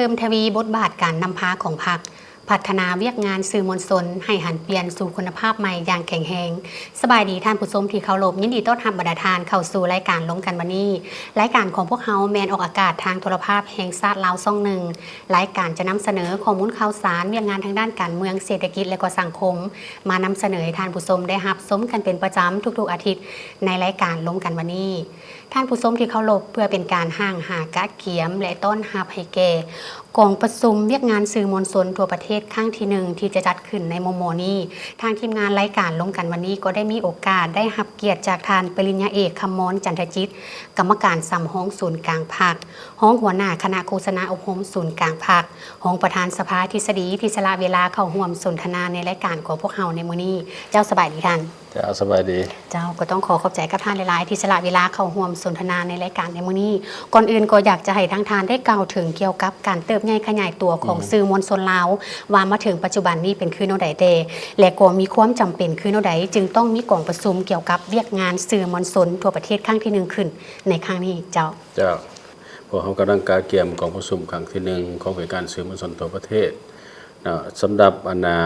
ພີ່ມທະວີບົດບາດການນຳພາຂອງພັກ, ພັດທະນາວຽກງານສື່ມວນຊົນໃຫ້ຫັນປ່ຽນສູ່ຄຸນນະພາບໃໝ່ຢ່າງແຂງແຮງ. ສະບາຍດີທ່ານຜູ້ຊົມທີ່ເຄົາລົບ, ຍິນດີຕ້ອນຮັບບັນດາທ່ານເຂົ້າສູ່ລາຍການລົງກັນວັນນີ້. ລາຍການຂອງພວກເຮົາແມ່ນອອກອາກາດທາງໂທລະພາບແຫ່ງຊາດລາວຊ່ອງໜຶ່ງ. ລາຍການຈະນຳສະເໜີຂໍ້ມູນຂ່າວສານ, ວຽກງານທາງດ້ານການເມືອງ, ເສດຖະກິດ ແລະ ກໍສັງຄົມ ມານຳສະເໜີໃຫ້ທ່ານຜູ້ຊົມໄດ້ຮັບຊົມກັນເປັນປະຈຳທຸກໆອາທິດໃນລາຍການລົງກັນວັນນີ້. ທ່ານຜູ້ຊົມທີ່ເຄົາລົບ, ເພື່ອເປັນການຫ້າງຫາກະກຽມ ແລະ ຕ້ອນຮັບໃຫ້ແກ່ກອງປະຊຸມວຽກງານສື່ມວນຊົນທົ່ວປະເທດຄັ້ງທີໜຶ່ງ ທີ່ຈະຈັດຂຶ້ນໃນມໍ່ໆນີ້, ທາງທີມງານລາຍການລົງກັນວັນນີ້ກໍໄດ້ມີໂອກາດໄດ້ຮັບກຽດຈາກທ່ານປະລິນຍາເອກ ຄຳມອນ ຈັນທະຈິດ, ກຳມະການສຳຮອງສູນກາງພັກ, ຮອງຫົວໜ້າຄະນະໂຄສະນາອົບຮົມສູນກາງພັກ, ຮອງປະທານສະພາທິດສະດີ ທີ່ສະຫຼະເວລາເຂົ້າຮ່ວມສົນທະນາໃນລາຍການຂອງພວກເຮົາໃນມື້ນີ້. ເຈົ້າ, ສະບາຍດີທ່ານ. ເຈົ້າ, ສະບາຍດີ. ເຈົ້າ, ກໍຕ້ອງຂໍຂອບໃຈກັບທ່ານຫຼາຍໆ ທີ່ສະຫຼະເວລາເຂົ້າຮ່ວມສົນທະນາໃນລາຍການໃນມື້ນີ້. ກ່ອນອື່ນກໍຢາກຈະໃຫ້ທາງທ່ານໄດ້ກ່າວເຖິງກ່ຽວກັບການເຕີບໃຫຍ່ຂະຫຍາຍຕົວຂອງ ອືມ ສື່ມວນຊົນລາວ ວ່າມາເຖິງປັດຈຸບັນນີ້ເປັນຄືແນວໃດແດ່ ແລະ ກໍມີຄວາມຈຳເປັນຄືແນວໃດ ຈຶ່ງຕ້ອງມີກອງປະຊຸມກ່ຽວກັບວຽກງານສື່ມວນຊົນທົ່ວປະເທດຄັ້ງທີໜຶ່ງຂຶ້ນໃນຄັ້ງນີ້ເຈົ້າ. ເຈົ້າ, ພວກເຮົາກຳລັງກະກຽມກອງປະຊຸມຄັ້ງທີໜຶ່ງຂອງວຽກງານສື່ມວນຊົນທົ່ວປະເທດເນາະ. ສຳລັບອັນນ່າ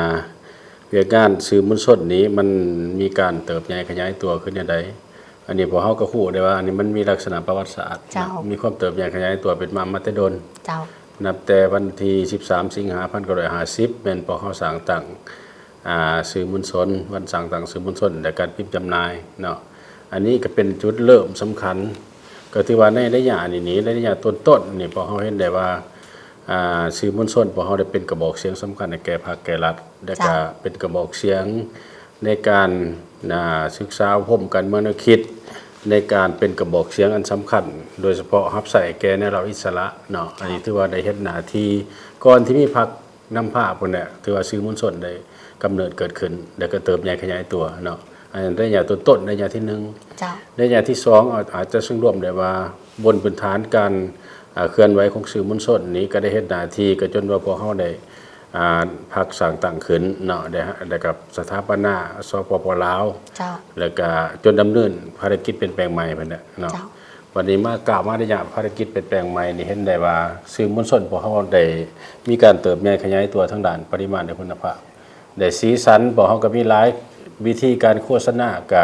ວຽກງານສື່ມວນຊົນນີ້ມັນມີການເຕີບໃຫຍ່ຂະຫຍາຍຕົວຂຶ້ນແນວໃດ? ອັນນີ້ພວກເຮົາກໍຮູ້ໄດ້ວ່າ ອັນນີ້ມັນມີລັກສະນະປະຫວັດສາດເນາະ, ເຈົ້າ ມີຄວາມເຕີບໃຫຍ່ຂະຫຍາຍຕົວເປັນມາ ມາແຕ່ດົນ. ເຈົ້າ. ນັບແຕ່ວັນທີສິບສາມ ສິງຫາ ພັນເກົ້າຮ້ອຍຫ້າສິບ ແມ່ນພວກເຮົາສ້າງຕັ້ງ ອ່າ ສື່ມວນຊົນ, ວັນສ້າງຕັ້ງສື່ມວນຊົນ ແລະ ການພິມຈຳໜ່າຍເນາະ. ອັນນີ້ກໍເປັນຈຸດເລີ່ມສຳຄັນ, ກໍຖືວ່າໃນໄລຍະນີ້ນີ້ ໃນໄລຍະຕົ້ນໆນີ້ ພວກເຮົາເຫັນໄດ້ວ່າ ອ່າ ສື່ມວນຊົນພວກເຮົາໄດ້ເປັນກະບອກສຽງສຳຄັນໃຫ້ແກ່ພັກແກ່ລັດ ແລະ ເຈົ້າ ກະເປັນກະບອກສຽງໃນການ ອ່າ ສຶກສາອົບຮົມການເມືອງແນວຄິດ, ໃນການເປັນກະບອກສຽງອັນສຳຄັນ ໂດຍສະເພາະຮັບໃຊ້ແກ່ແນວລາວອິດສະຫຼະເນາະ. ເຈົ້າ. ອັນນີ້ຖືວ່າໄດ້ເຮັດໜ້າທີ່ ກ່ອນທີ່ມີພັກ ນຳພາພຸ້ນແຫຼະ, ຖືວ່າສື່ມວນຊົນໄດ້ກຳເນີດເກີດຂຶ້ນ ແລ້ວກໍເຕີບໃຫຍ່ຂະຫຍາຍຕົວເນາະ. ອັນໄລຍະຕົ້ນໆ ໄລຍະທີໜຶ່ງ. ເຈົ້າ. ໄລຍະທີສອງ ອາດ ອາດຈະເຊິ່ງລວມໄດ້ວ່າ ບົນພື້ນຖານການ ອ່າ ເຄື່ອນໄຫວຂອງສື່ມວນຊົນນີ້ ກໍໄດ້ເຮັດໜ້າທີ່ ກໍຈົນວ່າພວກເຮົາໄດ້ ອ່າ ພັກສ້າງຕັ້ງຂຶ້ນເນາະ, ໄດ້ ແລ້ວກໍສະຖາປະນາ ສປປ ລາວ. ເຈົ້າ. ແລ້ວກໍຈົນດຳເນີນພາລະກິດປ່ຽນແປງໃໝ່ພຸ້ນແຫຼະເນາະ. ເຈົ້າ. ບັດນີ້ມາກ້າວມາໄລຍະພາລະກິດປ່ຽນແປງໃໝ່ນີ້ ເຫັນໄດ້ວ່າສື່ມວນຊົນພວກເຮົາໄດ້ມີການເຕີບໃຫຍ່ຂະຫຍາຍຕົວທາງດ້ານປະລິມານ ແລະ ຄຸນນະພາບ. ແລະ ສີສັນພວກເຮົາກໍມີຫຼາຍ, ວິທີການໂຄສະນາກ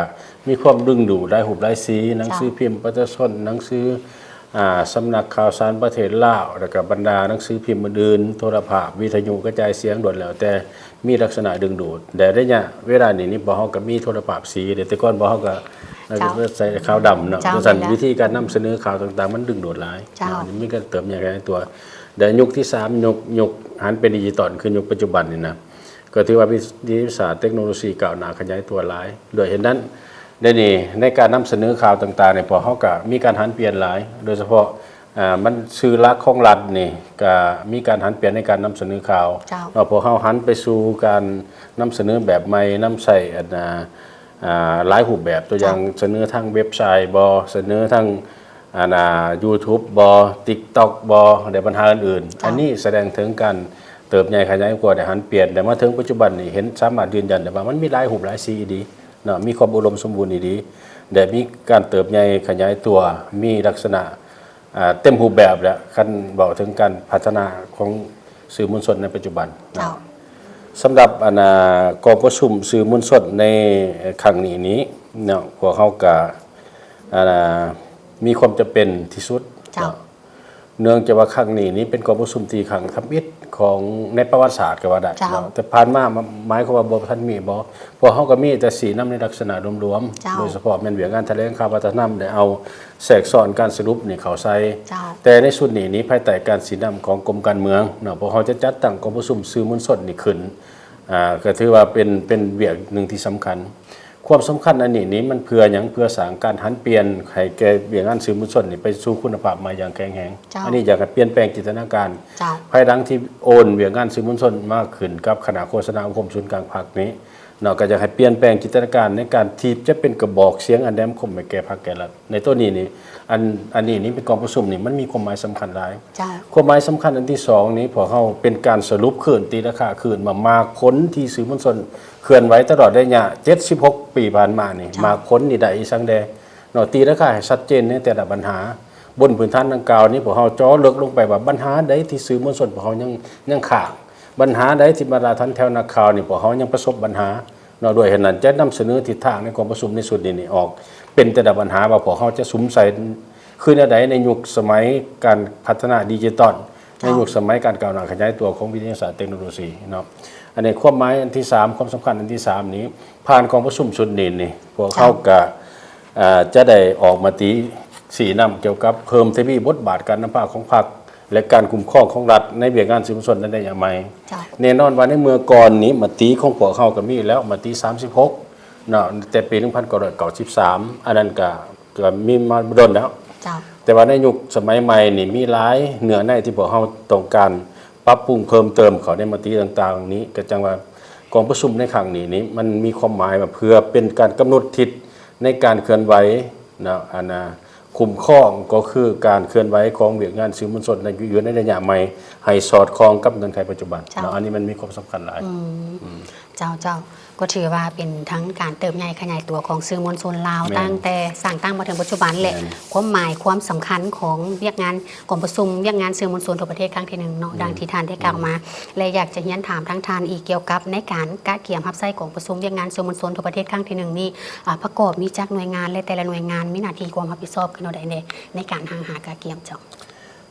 ໍມີຄວາມດຶງດູດ, ຫຼາຍຮູບຫຼາຍສີ, ໜັງສືພິມປະຊາຊົນ, ໜັງສື ອ່າ ສຳນັກຂ່າວສານປະເທດລາວ, ແລ້ວກໍບັນດາໜັງສືພິມອື່ນໆ, ໂທລະພາບ, ວິທະຍຸກະຈາຍສຽງ ລ້ວນແລ້ວແຕ່ ມີລັກສະນະດຶງດູດ ແລະ ໄລຍະເວລານີ້ນີ້ ພວກເຮົາກໍມີໂທລະພາບສີເດ້. ແຕ່ກ່ອນພວກເຮົາກໍ ເຈົ້າ ໃສ່ຂາວດຳເນາະ. ເຈົ້າ. ຈັ່ງຊັ້ນ ແມ່ນແລ້ວ ວິທີການນຳສະເໜີຂ່າວຕ່າງໆ ມັນດຶງດູດຫຼາຍ. ເຈົ້າ. ເນາະ ນີ້ມີການເຕີບໃຫຍ່ຂະຫຍາຍຕົວ ແລະ ຍຸກທີສາມ ຍຸກ ຍຸກຫັນເປັນດິຈິຕອນ ຄືຍຸກປັດຈຸບັນນີ້ນະ ກໍຖືວ່າວິທະຍາສາດເຕັກໂນໂລຊີກ້າວໜ້າຂະຫຍາຍຕົວຫຼາຍ. ດ້ວຍເຫດນັ້ນ ດຽວນີ້ໃນການນຳສະເໜີຂ່າວຕ່າງໆນີ້ ພວກເຮົາກໍມີການຫັນປ່ຽນຫຼາຍ, ໂດຍສະເພາະ ອ່າ ມັນ ສື່ຫຼັກຂອງລັດນີ້ກະມີການຫັນປ່ຽນໃນການນຳສະເໜີຂ່າວ. ເຈົ້າ. ເນາະ ພວກເຮົາຫັນໄປສູ່ການນຳສະເໜີແບບໃໝ່, ນຳໃຊ້ອັນ ອ່າ ອ່າ ຫຼາຍຮູບແບບ, ຕົວຢ່າງ ເຈົ້າ ສະເໜີທາງເວັບໄຊບໍ, ສະເໜີທາງ ອັນ ອ່າ ຢູທູບບໍ, ຕິກຕັອກບໍ ແລະ ບັນຫາອື່ນໆ. ເຈົ້າ. ອັນນີ້ສະແດງເຖິງການເຕີບໃຫຍ່ຂະຫຍາຍຕົວ ໄດ້ຫັນປ່ຽນ, ແຕ່ມາເຖິງປັດຈຸບັນນີ້ ເຫັນ ສາມາດຢືນຢັນໄດ້ວ່າ ມັນມີຫຼາຍຮູບຫຼາຍສີອີ່ຫຼີເນາະ, ມີຄວາມອຸດົມສົມບູນອີ່ຫຼີ ແລະ ມີການເຕີບໃຫຍ່ຂະຫຍາຍຕົວ, ມີລັກສະນະ ອ່າ ເຕັມຮູບແບບແລ້ວ ຄັນເວົ້າເຖິງການພັດທະນາຂອງສື່ມວນຊົນໃນປັດຈຸບັນເນາະ. ເຈົ້າ. ສຳລັບ ອັນ ອ່າ ກອງປະຊຸມສື່ມວນຊົນໃນຄັ້ງນີ້ນີ້ເນາະ ພວກເຮົາກະ ອັນ ອ່າ ມີຄວາມຈຳເປັນທີ່ສຸດ. ເຈົ້າ. ເນາະ ເນື່ອງຈາກວ່າຄັ້ງນີ້ນີ້ເປັນກອງປະຊຸມທີ່ຄັ້ງທຳອິດຂອງ ໃນປະຫວັດສາດກໍວ່າໄດ້. ເຈົ້າ. ເນາະ ແຕ່ຜ່ານມາ ໝາຍຄວາມວ່າບໍ່ທັນມີບໍ? ພວກເຮົາກໍມີແຕ່ຊີ້ນຳໃນລັກສະນະລວມໆ. ເຈົ້າ. ໂດຍສະເພາະແມ່ນວຽກງານຖະແຫຼງຂ່າວວັດທະນະທຳ ໄດ້ເອົາ ແຊກຊ້ອນການສະຫຼຸບນີ້ເຂົ້າໃສ່. ເຈົ້າ. ແຕ່ໃນຊຸດນີ້ນີ້ ພາຍໃຕ້ການຊີ້ນຳຂອງກົມການເມືອງເນາະ ພວກເຮົາຈະຈັດຕັ້ງກອງປະຊຸມສື່ມວນຊົນນີ້ຂຶ້ນ ອ່າ ກໍຖືວ່າເປັນ ເປັນວຽກໜຶ່ງທີ່ສຳຄັນ. ຄວາມສຳຄັນອັນນີ້ນີ້ ມັນເພື່ອຫຍັງ? ເພື່ອສ້າງການຫັນປ່ຽນໃຫ້ແກ່ວຽກງານສື່ມວນຊົນນີ້ໄປສູ່ຄຸນນະພາບໃໝ່ຢ່າງແຂງແຮງ. ເຈົ້າ. ອັນນີ້ຢາກໃຫ້ປ່ຽນແປງຈິນຕະນາການ. ເຈົ້າ. ພາຍຫຼັງທີ່ໂອນວຽກງານສື່ມວນຊົນມາຂຶ້ນກັບຄະນະໂຄສະນາອົບຮົມສູນກາງພັກນີ້ ເນາະ ກໍຢາກໃຫ້ປ່ຽນແປງຈິນຕະນາການໃນການທີ່ຈະເປັນກະບອກສຽງອັນແຫຼມຄົມໃຫ້ແກ່ພັກແກ່ລັດ. ໃນໂຕນີ້ນີ້ ອັນ ອັນນີ້ນີ້ເປັນກອງປະຊຸມນີ້ ມັນມີຄວາມໝາຍສຳຄັນຫຼາຍ. ເຈົ້າ. ຄວາມໝາຍສຳຄັນອັນທີສອງນີ້ ພວກເຮົາເປັນການສະຫຼຸບຄືນ ຕີລາຄາຄືນວ່າ ໝາກຜົນທີ່ສື່ມວນຊົນເຄື່ອນໄຫວຕະຫຼອດໄລຍະເຈັດສິບຫົກປີຜ່ານມານີ້ ເຈົ້າ ໝາກຜົນນີ້ໄດ້ອີ່ຫຍັງແດ່ເນາະ ຕີລາຄາໃຫ້ຊັດເຈນໃນແຕ່ລະບັນຫາ. ບົນພື້ນຖານດັ່ງກ່າວນີ້ ພວກເຮົາເຈາະເລິກລົງໄປວ່າບັນຫາໃດທີ່ສື່ມວນຊົນພວກເຮົາຍັງ ຍັງຄ້າງ, ບັນຫາໃດທີ່ບັນດາທ່ານແຖວນັກຂ່າວນີ້ ພວກເຮົາຍັງປະສົບບັນຫາເນາະ. ດ້ວຍເຫດນັ້ນຈະນຳສະເໜີທິດທາງໃນກອງປະຊຸມໃນຊຸດນີ້ນີ້ອອກເປັນແຕ່ລະບັນຫາວ່າພວກເຮົາຈະສຸມໃສ່ຄືແນວໃດໃນຍຸກສະໄໝການພັດທະນາດິຈິຕອນ ເຈົ້າ ໃນຍຸກສະໄໝການກ້າວໜ້າຂະຫຍາຍຕົວຂອງວິທະຍາສາດເຕັກໂນໂລຊີເນາະ. ອັນນີ້ຄວາມໝາຍອັນທີສາມ ຄວາມສຳຄັນອັນທີສາມນີ້ ຜ່ານກອງປະຊຸມຊຸດນີ້ນີ້ ພວກເຮົາ ເຈົ້າ ກະ ເອີ ຈະໄດ້ອອກມະຕິຊີ້ນຳກ່ຽວກັບເພີ່ມທະວີບົດບາດການນຳພາຂອງພັກ ແລະ ການຄຸ້ມຄອງຂອງລັດໃນວຽກງານສື່ມວນຊົນໃນໄລຍະໃໝ່. ເຈົ້າ ແນ່ນອນວ່າໃນເມື່ອກ່ອນນີ້ ມະຕິຂອງພວກເຮົາກໍມີແລ້ວ ມະຕິສາມສິບຫົກເນາະ ແຕ່ປີໜຶ່ງພັນເກົ້າຮ້ອຍເກົ້າສິບສາມ ອັນນັ້ນກໍ ກໍມີມາດົນແລ້ວ. ເຈົ້າ ແຕ່ວ່າໃນຍຸກສະໄໝໃໝ່ນີ້ ມີຫຼາຍເນື້ອໃນທີ່ພວກເຮົາຕ້ອງການປັບປຸງເພີ່ມເຕີມເຂົ້າໃນມະຕິຕ່າງໆນີ້ ກໍຈັ່ງວ່າກອງປະຊຸມໃນຄັ້ງນີ້ນີ້ ມັນມີຄວາມໝາຍວ່າເພື່ອເປັນການກຳນົດທິດໃນການເຄື່ອນໄຫວເນາະ ອັນນ່າ ຄຸ້ມຄອງ ກໍຄືການເຄື່ອນໄຫວຂອງວຽກງານສື່ມວນຊົນໃນ ຢູ່ໃນໄລຍະໃໝ່ ໃຫ້ສອດຄ່ອງກັບເງື່ອນໄຂປັດຈຸບັນ ເຈົ້າ ເນາະ. ອັນນີ້ມັນມີຄວາມສຳຄັນຫຼາຍ. ອືມ ອືມ ເຈົ້າ ເຈົ້າ ກໍຖືວ່າເປັນທັງການເຕີບໃຫຍ່ຂະຫຍາຍຕົວຂອງສື່ມວນຊົນລາວ ແມ່ນ ຕັ້ງແຕ່ສ້າງຕັ້ງມາເຖິງປັດຈຸບັນ ແລະ ແມ່ນ ຄວາມໝາຍຄວາມສຳຄັນຂອງວຽກງານກອງປະຊຸມວຽກງານສື່ມວນຊົນທົ່ວປະເທດຄັ້ງທີໜຶ່ງເນາະ ແມ່ນ ດັ່ງທີ່ທ່ານໄດ້ກ່າວມາ ແລະ ຢາກຈະຮຽນຖາມທາງທ່ານອີກກ່ຽວກັບໃນການກະກຽມຮັບໃຊ້ກອງປະຊຸມວຽກງານສື່ມວນຊົນທົ່ວປະເທດຄັ້ງທີໜຶ່ງນີ້ ອາ ປະກອບມີຈັກໜ່ວຍງານ ແລະ ແຕ່ລະໜ່ວຍງານມີໜ້າທີ່ຄວາມຮັບຜິດຊອບຄືແນວໃດແດ່ ໃນການຮ່າງຫາກະກຽມເຈົ້າ?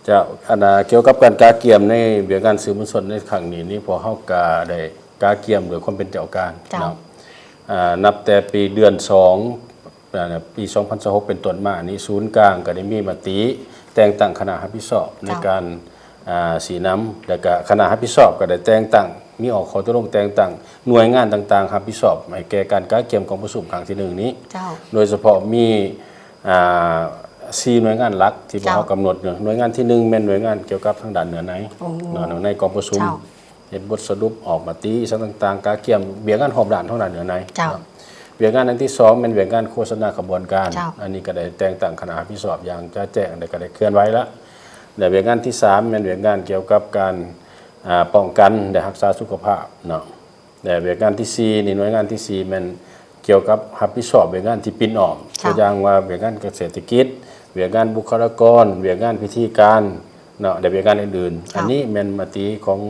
ເຈົ້າ ອັນ ອາ ກ່ຽວກັບການກະກຽມໃນວຽກງານສື່ມວນຊົນໃນຄັ້ງນີ້ນີ້ ພວກເຮົາກະໄດ້ກະກຽມໂດຍຄວາມເປັນເຈົ້າການ ເຈົ້າ ເນາະ. ອາ ນັບແຕ່ປີເດືອນສອງ ອາ ປີສອງພັນຊາວຫົກເປັນຕົ້ນມານີ້ ສູນກາງກໍໄດ້ມີມະຕິແຕ່ງຕັ້ງຄະນະຮັບຜິດຊອບໃນ ເຈົ້າ ການ ອາ ຊີ້ນຳ ແລະ ກະຄະນະຮັບຜິດຊອບກໍໄດ້ແຕ່ງຕັ້ງ ມີອອກຂໍ້ຕົກລົງແຕ່ງຕັ້ງໜ່ວຍງານຕ່າງໆຮັບຜິດຊອບໃຫ້ແກ່ການກະກຽມກອງປະຊຸມຄັ້ງທີໜຶ່ງນີ້ ເຈົ້າ ໂດຍສະເພາະມີ ອາ ສີ່ໜ່ວຍງານຫຼັກທີ່ພວກ ເຈົ້າ ເຮົາກຳນົດເນາະ. ໜ່ວຍງານທີໜຶ່ງແມ່ນໜ່ວຍງານກ່ຽວກັບທາງດ້ານເນື້ອໃນ ໂອ້ ເນາະ ໃນກອງປະຊຸມ ເຈົ້າ ເຮັດບົດສະຫຼຸບ ອອກມະຕິ ສິ່ງຕ່າງໆ ກະກຽມວຽກງານຮອບດ້ານທາງດ້ານເນື້ອໃນ ເຈົ້າ ເນາະ. ວຽກງານອັນທີສອງແມ່ນວຽກງານໂຄສະນາຂະບວນການ ເຈົ້າ ອັນນີ້ກໍໄດ້ແຕ່ງຕັ້ງຄະນະຮັບຜິດຊອບຢ່າງຈະແຈ້ງ ແລະ ກໍໄດ້ເຄື່ອນໄຫວລະ. ແລະ ວຽກງານທີສາມແມ່ນວຽກງານກ່ຽວກັບການ ອາ ປ້ອງກັນ ແລະ ຮັກສາສຸຂະພາບເນາະ. ແລະ ວຽກງານທີສີ່ນີ້ ໜ່ວຍງານທີສີ່ແມ່ນກ່ຽວກັບຮັບຜິດຊອບວຽກງານທີ່ປິ່ນອ້ອມ ເຈົ້າ ຕົວຢ່າງວ່າວຽກງານກະເສດຖະກິດ, ວຽກງານບຸກຄະລາກອນ, ວຽກງານພິທີການເນາະ ແລະ ວຽກງານອື່ນໆ. ເຈົ້າ ອັນນີ້ແມ່ນມະຕິຂອງ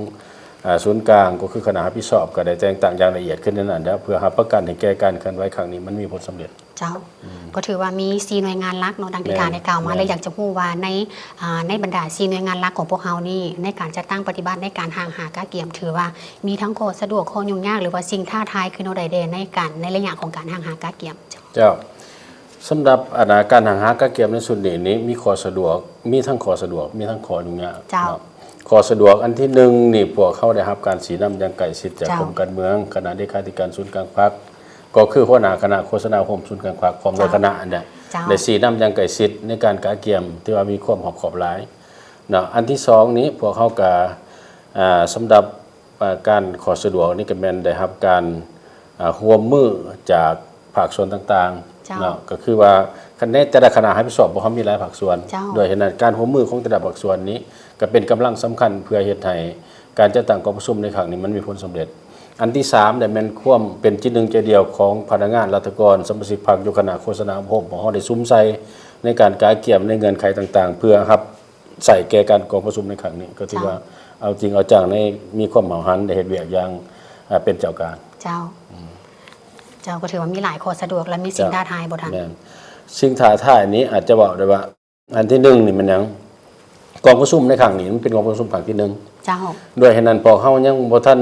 ອາ ສູນກາງ ກໍຄືຄະນະຮັບຜິດຊອບ ກໍໄດ້ແຕ່ງຕັ້ງຢ່າງລະອຽດຂຶ້ນໃນນັ້ນແລ້ວ ເພື່ອຮັບປະກັນໃຫ້ແກ່ການເຄື່ອນໄຫວຄັ້ງນີ້ມັນມີຜົນສຳເລັດ. ເຈົ້າ ອືມ ກໍຖືວ່າມີສີ່ໜ່ວຍງານຫຼັກເນາະ ດັ່ງທີ່ ແມ່ນ ທ່ານໄດ້ກ່າວມາ ແມ່ນ ແລະ ຢາກຈະຮູ້ວ່າໃນ ອາ ໃນບັນດາສີ່ໜ່ວຍງານຫຼັກຂອງພວກເຮົານີ້ ໃນການຈັດຕັ້ງປະຕິບັດ ໃນການຮ່າງຫາກະກຽມ ຖືວ່າມີທັງຂໍ້ສະດວກ ຂໍ້ຫຍຸ້ງຍາກ ຫຼືວ່າສິ່ງທ້າທາຍຄືແນວໃດແດ່ ໃນການ ໃນໄລຍະຂອງການຮ່າງຫາກະກຽມ? ເຈົ້າ ສຳລັບ ອັນ ການຮ່າງຫາກະກຽມໃນຊຸດນີ້ນີ້ ມີຂໍ້ສະດວກ ມີທັງຂໍ້ສະດວກ ມີທັງຂໍ້ຫຍຸ້ງຍາກ ເຈົ້າ ເນາະ. ຂໍ້ສະດວກອັນທີໜຶ່ງນີ້ ພວກເຮົາໄດ້ຮັບການຊີ້ນຳຢ່າງໃກ້ຊິດຈາກ ເຈົ້າ ກົມການເມືອງ, ຄະນະເລຂາທິການສູນກາງພັກ ກໍຄືຫົວໜ້າຄະນະໂຄສະນາອົບຮົມສູນກາງພັກ ພ້ອມດ້ວຍຄະນະ ເຈົ້າ ອັນເນີ້ຍ ເຈົ້າ ໄດ້ຊີ້ນຳຢ່າງໃກ້ຊິດໃນການກະກຽມ ຖືວ່າມີຄວາມຮອບຄອບຫຼາຍເນາະ. ອັນທີສອງນີ້ ພວກເຮົາກະ ອາ ສຳລັບ ອາ ການ ຂໍ້ສະດວກນີ້ກໍແມ່ນໄດ້ຮັບການ ອາ ຮ່ວມມືຈາກພາກສ່ວນຕ່າງໆ ເຈົ້າ ເນາະ. ກໍຄືວ່າ ໃນແຕ່ລະຄະນະຮັບຜິດຊອບ ພວກເຮົາມີຫຼາຍພາກສ່ວນ ເຈົ້າ ດ້ວຍເຫດນັ້ນ ການຮ່ວມມືຂອງແຕ່ລະພາກສ່ວນນີ້ ກໍເປັນກຳລັງສຳຄັນເພື່ອເຮັດໃຫ້ການຈັດຕັ້ງກອງປະຊຸມໃນຄັ້ງນີ້ມັນມີຜົນສຳເລັດ. ອັນທີສາມ ແລະ ແມ່ນຄວາມເປັນຈິດໜຶ່ງໃຈດຽວຂອງພະນັກງານ, ລັດຖະກອນ, ສະມາຊິກພັກຢູ່ຄະນະໂຄສະນາອົບຮົມ ພວກເຮົາໄດ້ສຸມໃສ່ໃນການກະກຽມໃນເງື່ອນໄຂຕ່າງໆ ເພື່ອຮັບໃຊ້ແກ່ການກອງປະຊຸມໃນຄັ້ງນີ້ ກໍຖືວ່າ ເຈົ້າ ເອົາຈິງເອົາຈັງ ໃນ ມີຄວາມຫ້າວຫັນ ໄດ້ເຮັດວຽກຢ່າງ ອາ ເປັນເຈົ້າການ. ເຈົ້າ ອືມ ເຈົ້າ ກໍຖືວ່າມີຫຼາຍຂໍ້ສະດວກ ແລະ ມີສິ່ງ ເຈົ້າ ທ້າທາຍບໍ່ທ່ານ? ແມ່ນ ສິ່ງທ້າທາຍນີ້ອາດຈະເວົ້າໄດ້ວ່າ ອັນທີໜຶ່ງນີ້ແມ່ນຫຍັງ? ກອງປະຊຸມໃນຄັ້ງນີ້ມັນເປັນກອງປະຊຸມຄັ້ງທີໜຶ່ງ ເຈົ້າ ດ້ວຍເຫດນັ້ນພວກເຮົາຍັງບໍ່ທັນ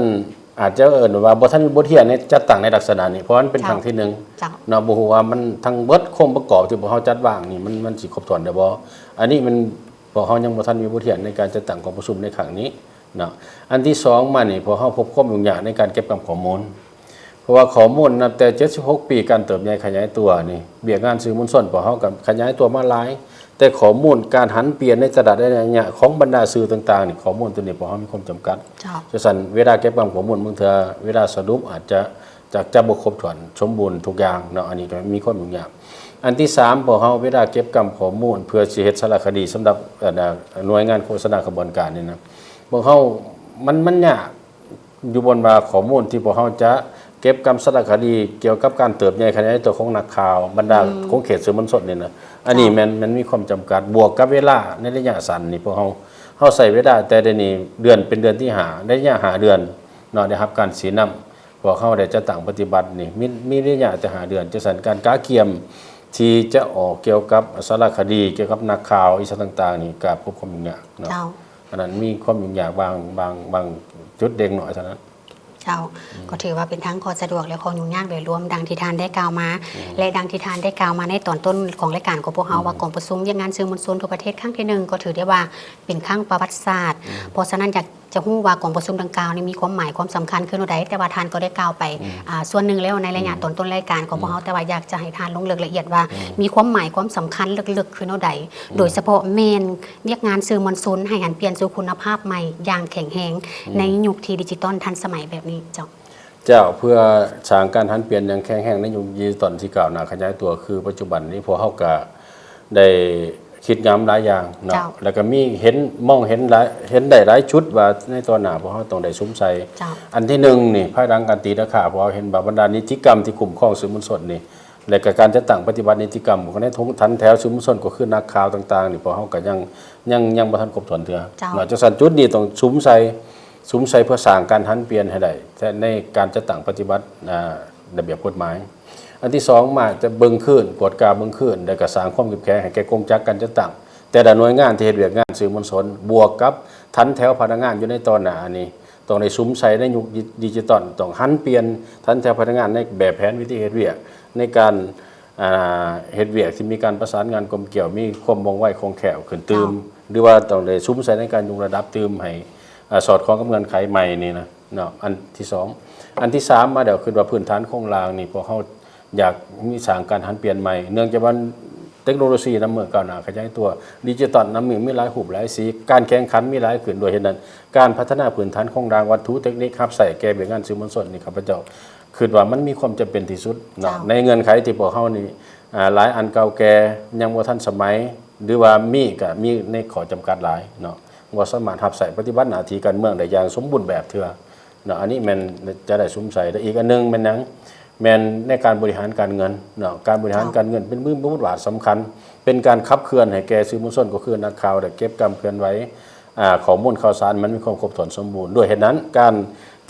ອາດຈະເອີ້ນວ່າບໍ່ທັນມີບົດຮຽນໃນ ຈັດຕັ້ງໃນລັກສະນະນີ້ ເພາະວ່າມັນເປັນ ເຈົ້າ ຄັ້ງທີໜຶ່ງ ເຈົ້າ ເນາະ. ບໍ່ຮູ້ວ່າມັນທັງເບິດໂຄງປະກອບທີ່ພວກເຮົາຈັດວາງນີ້ ມັນ ມັນຊິຄົບຖ້ວນໄດ້ບໍ່? ອັນນີ້ມັນ ພວກເຮົາຍັງບໍ່ທັນມີບົດຮຽນໃນການຈັດຕັ້ງກອງປະຊຸມໃນຄັ້ງນີ້ເນາະ. ອັນທີສອງມານີ້ ພວກເຮົາພົບຄວາມຫຍຸ້ງຍາກໃນການເກັບກຳຂໍ້ມູນ ເພາະວ່າຂໍ້ມູນນັບແຕ່ເຈັດສິບຫົກປີການເຕີບໃຫຍ່ຂະຫຍາຍຕົວນີ້ ວຽກງານສື່ມວນຊົນພວກເຮົາກໍຂະຫຍາຍຕົວມາຫຼາຍ ແຕ່ຂໍ້ມູນການຫັນປ່ຽນໃນແຕ່ລະໄລຍະຂອງບັນດາສື່ຕ່າງໆນີ້ ຂໍ້ມູນຕົວນີ້ພວກເຮົາມີຄວາມຈຳກັດ. ເຈົ້າ ຈັ່ງຊັ້ນເວລາເກັບກຳຂໍ້ມູນ ບາງເທື່ອເວລາສະຫຼຸບອາດຈະ ຈະ ຈະບໍ່ຄົບຖ້ວນສົມບູນທຸກຢ່າງເນາະ ອັນນີ້ກໍມີຄວາມຫຍຸ້ງຍາກ. ອັນທີສາມ ພວກເຮົາເວລາເກັບກຳຂໍ້ມູນເພື່ອຊິເຮັດສາລະຄະດີສຳລັບ ເອີ ໜ່ວຍງານໂຄສະນາຂະບວນການນີ້ນະ ພວກເຮົາ ມັນ ມັນຍາກຢູ່ບ່ອນວ່າຂໍ້ມູນທີ່ພວກເຮົາຈະ ເກັບກຳສາລະຄະດີກ່ຽວກັບການເຕີບໃຫຍ່ຂະຫຍາຍຕົວຂອງນັກຂ່າວ ບັນດາ ອືມ ຂົງເຂດສື່ມວນຊົນນີ້ນະ ອັນນີ້ ເຈົ້າ ແມ່ນ ແມ່ນມີຄວາມຈຳກັດ ບວກກັບເວລາໃນໄລຍະສັ້ນນີ້ ພວກເຮົາ ເຮົາໃຊ້ເວລາແຕ່ດຽວນີ້ເດືອນ ເປັນເດືອນທີຫ້າ ໃນໄລຍະຫ້າເດືອນເນາະ ໄດ້ຮັບການຊີ້ນຳ ພວກເຮົາໄດ້ຈັດຕັ້ງປະຕິບັດນີ້ ມີ ມີໄລຍະແຕ່ຫ້າເດືອນ ຈັ່ງຊັ້ນການກະກຽມທີ່ຈະອອກກ່ຽວກັບສາລະຄະດີ ກ່ຽວກັບນັກຂ່າວ ອີ່ຫຍັງຕ່າງໆນີ້ ກະພົບຄວາມຫຍຸ້ງຍາກເນາະ ເຈົ້າ ອັນນັ້ນມີຄວາມຫຍຸ້ງຍາກບາງ ບາງ ບາງຈຸດເລັກນ້ອຍເທົ່ານັ້ນ. ເຈົ້າ ອືມ ກໍຖືວ່າເປັນທັງຂໍ້ສະດວກ ແລະ ຂໍ້ຫຍຸ້ງຍາກໂດຍລວມ ດັ່ງທີ່ທ່ານໄດ້ກ່າວມາ ອືມ ແລະ ດັ່ງທີ່ທ່ານໄດ້ກ່າວມາໃນຕອນຕົ້ນຂອງລາຍການຂອງພວກເຮົາ ອືມ ວ່າກອງປະຊຸມວຽກງານສື່ມວນຊົນທົ່ວປະເທດຄັ້ງທີໜຶ່ງ ກໍຖືໄດ້ວ່າເປັນຄັ້ງປະຫວັດສາດ ອືມ ເພາະສະນັ້ນ ຢາກຈະຮູ້ວ່າກອງປະຊຸມດັ່ງກ່າວນີ້ມີຄວາມໝາຍຄວາມສຳຄັນຄືແນວໃດ? ແຕ່ວ່າທ່ານກໍໄດ້ກ່າວໄປ ອືມ ອາ ສ່ວນໜຶ່ງແລ້ວໃນໄລຍະ ອືມ ຕອນຕົ້ນລາຍການຂອງພວກເຮົາ ອືມ ແຕ່ວ່າຢາກຈະໃຫ້ທ່ານລົງເລິກລະອຽດວ່າ ອືມ ມີຄວາມໝາຍຄວາມສຳຄັນເລິກໆຄືແນວໃດ? ອືມ ໂດຍສະເພາະແມ່ນ ວຽກງານສື່ມວນຊົນໃຫ້ຫັນປ່ຽນສູ່ຄຸນນະພາບໃໝ່ຢ່າງແຂງແຮງ ອືມ ໃນຍຸກທີ່ດິຈິຕອນທັນສະໄໝແບບນີ້ເຈົ້າ. ເຈົ້າ ເພື່ອສ້າງການຫັນປ່ຽນຢ່າງແຂງແຮງໃນຍຸກດິຈິຕອນທີ່ກ້າວໜ້າຂະຫຍາຍຕົວຄືປັດຈຸບັນນີ້ ພວກເຮົາກະໄດ້ຄິດງາມຫຼາຍຢ່າງເນາະ ເຈົ້າ ແລ້ວກະມີເຫັນ ມອງເຫັນຫຼາຍ ເຫັນໄດ້ຫຼາຍຈຸດວ່າໃນຕໍ່ໜ້າພວກເຮົາຕ້ອງໄດ້ສຸມໃສ່ ເຈົ້າ ອັນທີໜຶ່ງນີ້ ພາຍຫຼັງການຕີລາຄາ ພວກເຮົາເຫັນວ່າບັນດານິຕິກຳທີ່ຄຸ້ມຄອງສື່ມວນຊົນນີ້ ແລະ ກະການຈັດຕັ້ງປະຕິບັດນິຕິກຳຂອງໃນທາງຖັນແຖວສື່ມວນຊົນ ກໍຄືນັກຂ່າວຕ່າງໆນີ້ ພວກເຮົາກະຍັງ ຍັງ ຍັງບໍ່ທັນຄົບຖ້ວນເທື່ອ ເຈົ້າ ເນາະ ຈັ່ງຊັ້ນຈຸດນີ້ຕ້ອງສຸມໃສ່ ສຸມໃສ່ເພື່ອສ້າງການຫັນປ່ຽນໃຫ້ໄດ້ ແລະ ໃນການຈັດຕັ້ງປະຕິບັດ ອາ ລະບຽບກົດໝາຍ. ອັນທີສອງ ມາຈະເບິ່ງຄືນ ກວດກາເບິ່ງຄືນ ແລະ ກະສ້າງຄວາມເຂັ້ມແຂງໃຫ້ແກ່ກົງຈັກການຈັດຕັ້ງແຕ່ລະໜ່ວຍງານທີ່ເຮັດວຽກງານສື່ມວນຊົນ ບວກກັບຖັນແຖວພະນັກງານຢູ່ໃນຕໍ່ໜ້ານີ້ ຕ້ອງໄດ້ສຸມໃສ່ໃນຍຸກດິ ດິຈິຕອນ ຕ້ອງຫັນປ່ຽນຖັນແຖວພະນັກງານໃນແບບແຜນວິທີເຮັດວຽກ ໃນການ ອ່າ ເຮັດວຽກທີ່ມີການປະສານງານກົມກຽວ ມີຄວາມວ່ອງໄວຄ່ອງແຄ້ວຂຶ້ນຕື່ມ ເຈົ້າ ຫຼືວ່າຕ້ອງໄດ້ສຸມໃສ່ໃນການຍົກລະດັບຕື່ມໃຫ້ ອ່າ ສອດຄ່ອງກັບເງື່ອນໄຂໃໝ່ນີ້ນະເນາະ ອັນທີສອງ. ອັນທີສາມ ມາແລ້ວ ຄິດວ່າພື້ນຖານໂຄງລ່າງນີ້ ພວກເຮົາຢາກມີສ້າງການຫັນປ່ຽນໃໝ່ ເນື່ອງຈາກວ່າເຕັກໂນໂລຊີນຳມື້ກ້າວໜ້າຂະຫຍາຍຕົວ ດິຈິຕອນນຳມື້ມີຫຼາຍຮູບຫຼາຍສີ ການແຂ່ງຂັນມີຫຼາຍຂຶ້ນ ດ້ວຍເຫດນັ້ນ ການພັດທະນາພື້ນຖານໂຄງລ່າງວັດຖຸເຕັກນິກຮັບໃຊ້ແກ່ວຽກງານສື່ມວນຊົນນີ້ ຂ້າພະເຈົ້າ ຄິດວ່າມັນມີຄວາມຈຳເປັນທີ່ສຸດເນາະ ເຈົ້າ ໃນເງື່ອນໄຂທີ່ພວກເຮົານີ້ ອາ ຫຼາຍອັນເກົ່າແກ່ ຍັງບໍ່ທັນສະໄໝ ຫຼືວ່າມີກະມີໃນຂໍ້ຈຳກັດຫຼາຍເນາະ ບໍ່ສາມາດຮັບໃຊ້ປະຕິບັດໜ້າທີ່ການເມືອງໄດ້ຢ່າງສົມບູນແບບເທື່ອເນາະ ອັນນີ້ແມ່ນຈະໄດ້ສຸມໃສ່ ແລະ ອີກອັນໜຶ່ງແມ່ນຫຍັງ? ແມ່ນໃນການບໍລິຫານການເງິນເນາະ ການບໍລິຫານ ເຈົ້າ ການເງິນເປັນມື ມີບົດບາດສຳຄັນ ເປັນການຂັບເຄື່ອນໃຫ້ແກ່ສື່ມວນຊົນ ກໍຄືນັກຂ່າວໄດ້ເກັບກຳເຄື່ອນໄຫວ ອ່າ ຂໍ້ມູນຂ່າວສານມັນມີຄວາມຄົບຖ້ວນສົມບູນ ດ້ວຍເຫດນັ້ນ ການ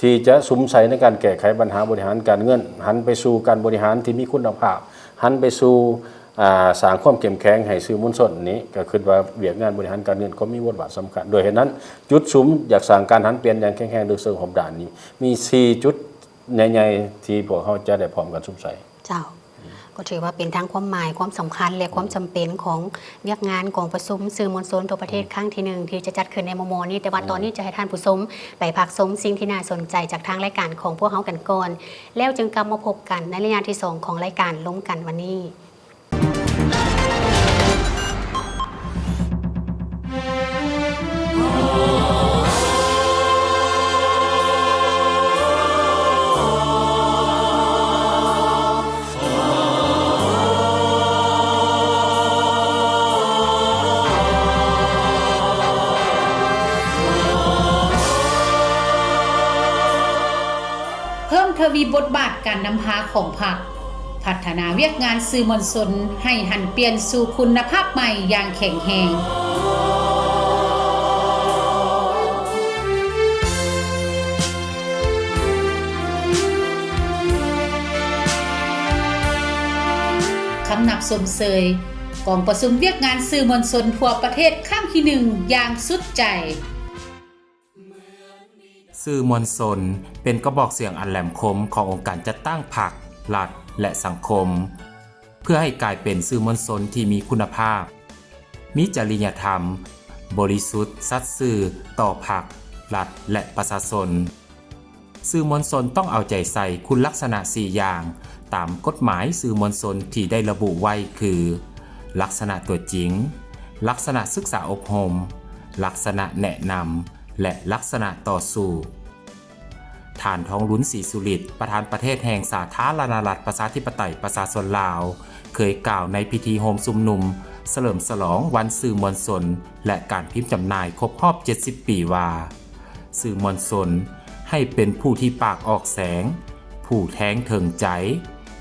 ທີ່ຈະສຸມໃສ່ໃນການແກ້ໄຂບັນຫາບໍລິຫານການເງິນ ຫັນໄປສູ່ການບໍລິຫານທີ່ມີຄຸນນະພາບ ຫັນໄປສູ່ ອ່າ ສ້າງຄວາມເຂັ້ມແຂງໃຫ້ສື່ມວນຊົນນີ້ ກໍຄິດວ່າວຽກງານບໍລິຫານການເງິນກໍມີບົດບາດສຳຄັນ ດ້ວຍເຫດນັ້ນ ຈຸດສຸມຢາກສ້າງການຫັນປ່ຽນຢ່າງແຂງແຮງ ໂດຍເຊີງຮ່ວມດ້ານນີ້ ມີສີ່ຈຸດໃຫຍ່ໆ ທີ່ພວກເຮົາຈະໄດ້ພ້ອມກັນສຸມໃສ່. ເຈົ້າ ກໍຖືວ່າເປັນທັງຄວາມໝາຍ ຄວາມສຳຄັນ ແລະ ຄວາມຈຳເປັນຂອງວຽກງານກອງປະຊຸມສື່ມວນຊົນທົ່ວປະເທດ ອືມ ຄັ້ງທີໜຶ່ງ ທີ່ຈະຈັດຂຶ້ນໃນມໍ່ໆນີ້ ແຕ່ວ່າ ອືມ ຕອນນີ້ຈະໃຫ້ທ່ານຜູ້ຊົມໄປພັກຊົມສິ່ງທີ່ໜ້າສົນໃຈຈາກທາງລາຍການຂອງພວກເຮົາກັນກ່ອນ ແລ້ວຈຶ່ງກັບມາພົບກັນໃນໄລຍະທີສອງຂອງລາຍການລົມກັນວັນນີ້. ເພີ່ມທະວີບົດບາດການນຳພາຂອງພັກ. ພັດທະນາວຽກງານສື່ມວນຊົນໃຫ້ຫັນປ່ຽນສູ່ຄຸນນະພາບໃໝ່ຢ່າງແຂງແຮງ. ຄຳນັບຊົມເຊີຍກອງປະຊຸມວຽກງານສື່ມວນຊົນທົ່ວປະເທດຄັ້ງທີໜຶ່ງຢ່າງສຸດໃຈ. ສື່ມວນຊົນເປັນກະບອກສຽງອັນແຫຼມຄົມຂອງອົງການຈັດຕັ້ງພັກ, ລັດ ແລະ ສັງຄົມ ເພື່ອໃຫ້ກາຍເປັນສື່ມວນຊົນທີ່ມີຄຸນນະພາບ, ມີຈະລິຍະທຳ, ບໍລິສຸດ, ສັດຊື່ຕໍ່ພັກ, ລັດ ແລະ ປະຊາຊົນ. ສື່ມວນຊົນຕ້ອງເອົາໃຈໃສ່ຄຸນລັກສະນະສີ່ຢ່າງຕາມກົດໝາຍສື່ມວນຊົນທີ່ໄດ້ລະບຸໄວ້ຄື ລັກສະນະຕົວຈິງ, ລັກສະນະສຶກສາອົບຮົມ, ລັກສະນະແນະນຳ ແລະ ລັກສະນະຕໍ່ສູ້. ທ່ານ ທອງລຸນ ສີສຸລິດ ປະທານປະເທດແຫ່ງສາທາລະນະລັດ ປະຊາທິປະໄຕ ປະຊາຊົນລາວ ເຄີຍກ່າວໃນພິທີໂຮມຊຸມນຸມສະເຫຼີມສະຫຼອງວັນສື່ມວນຊົນ ແລະ ການພິມຈຳໜ່າຍຄົບຮອບເຈັດສິບປີວ່າ, ສື່ມວນຊົນໃຫ້ເປັນຜູ້ທີ່ປາກອອກແສງ, ຜູ້ແທງເຖິງໃຈ,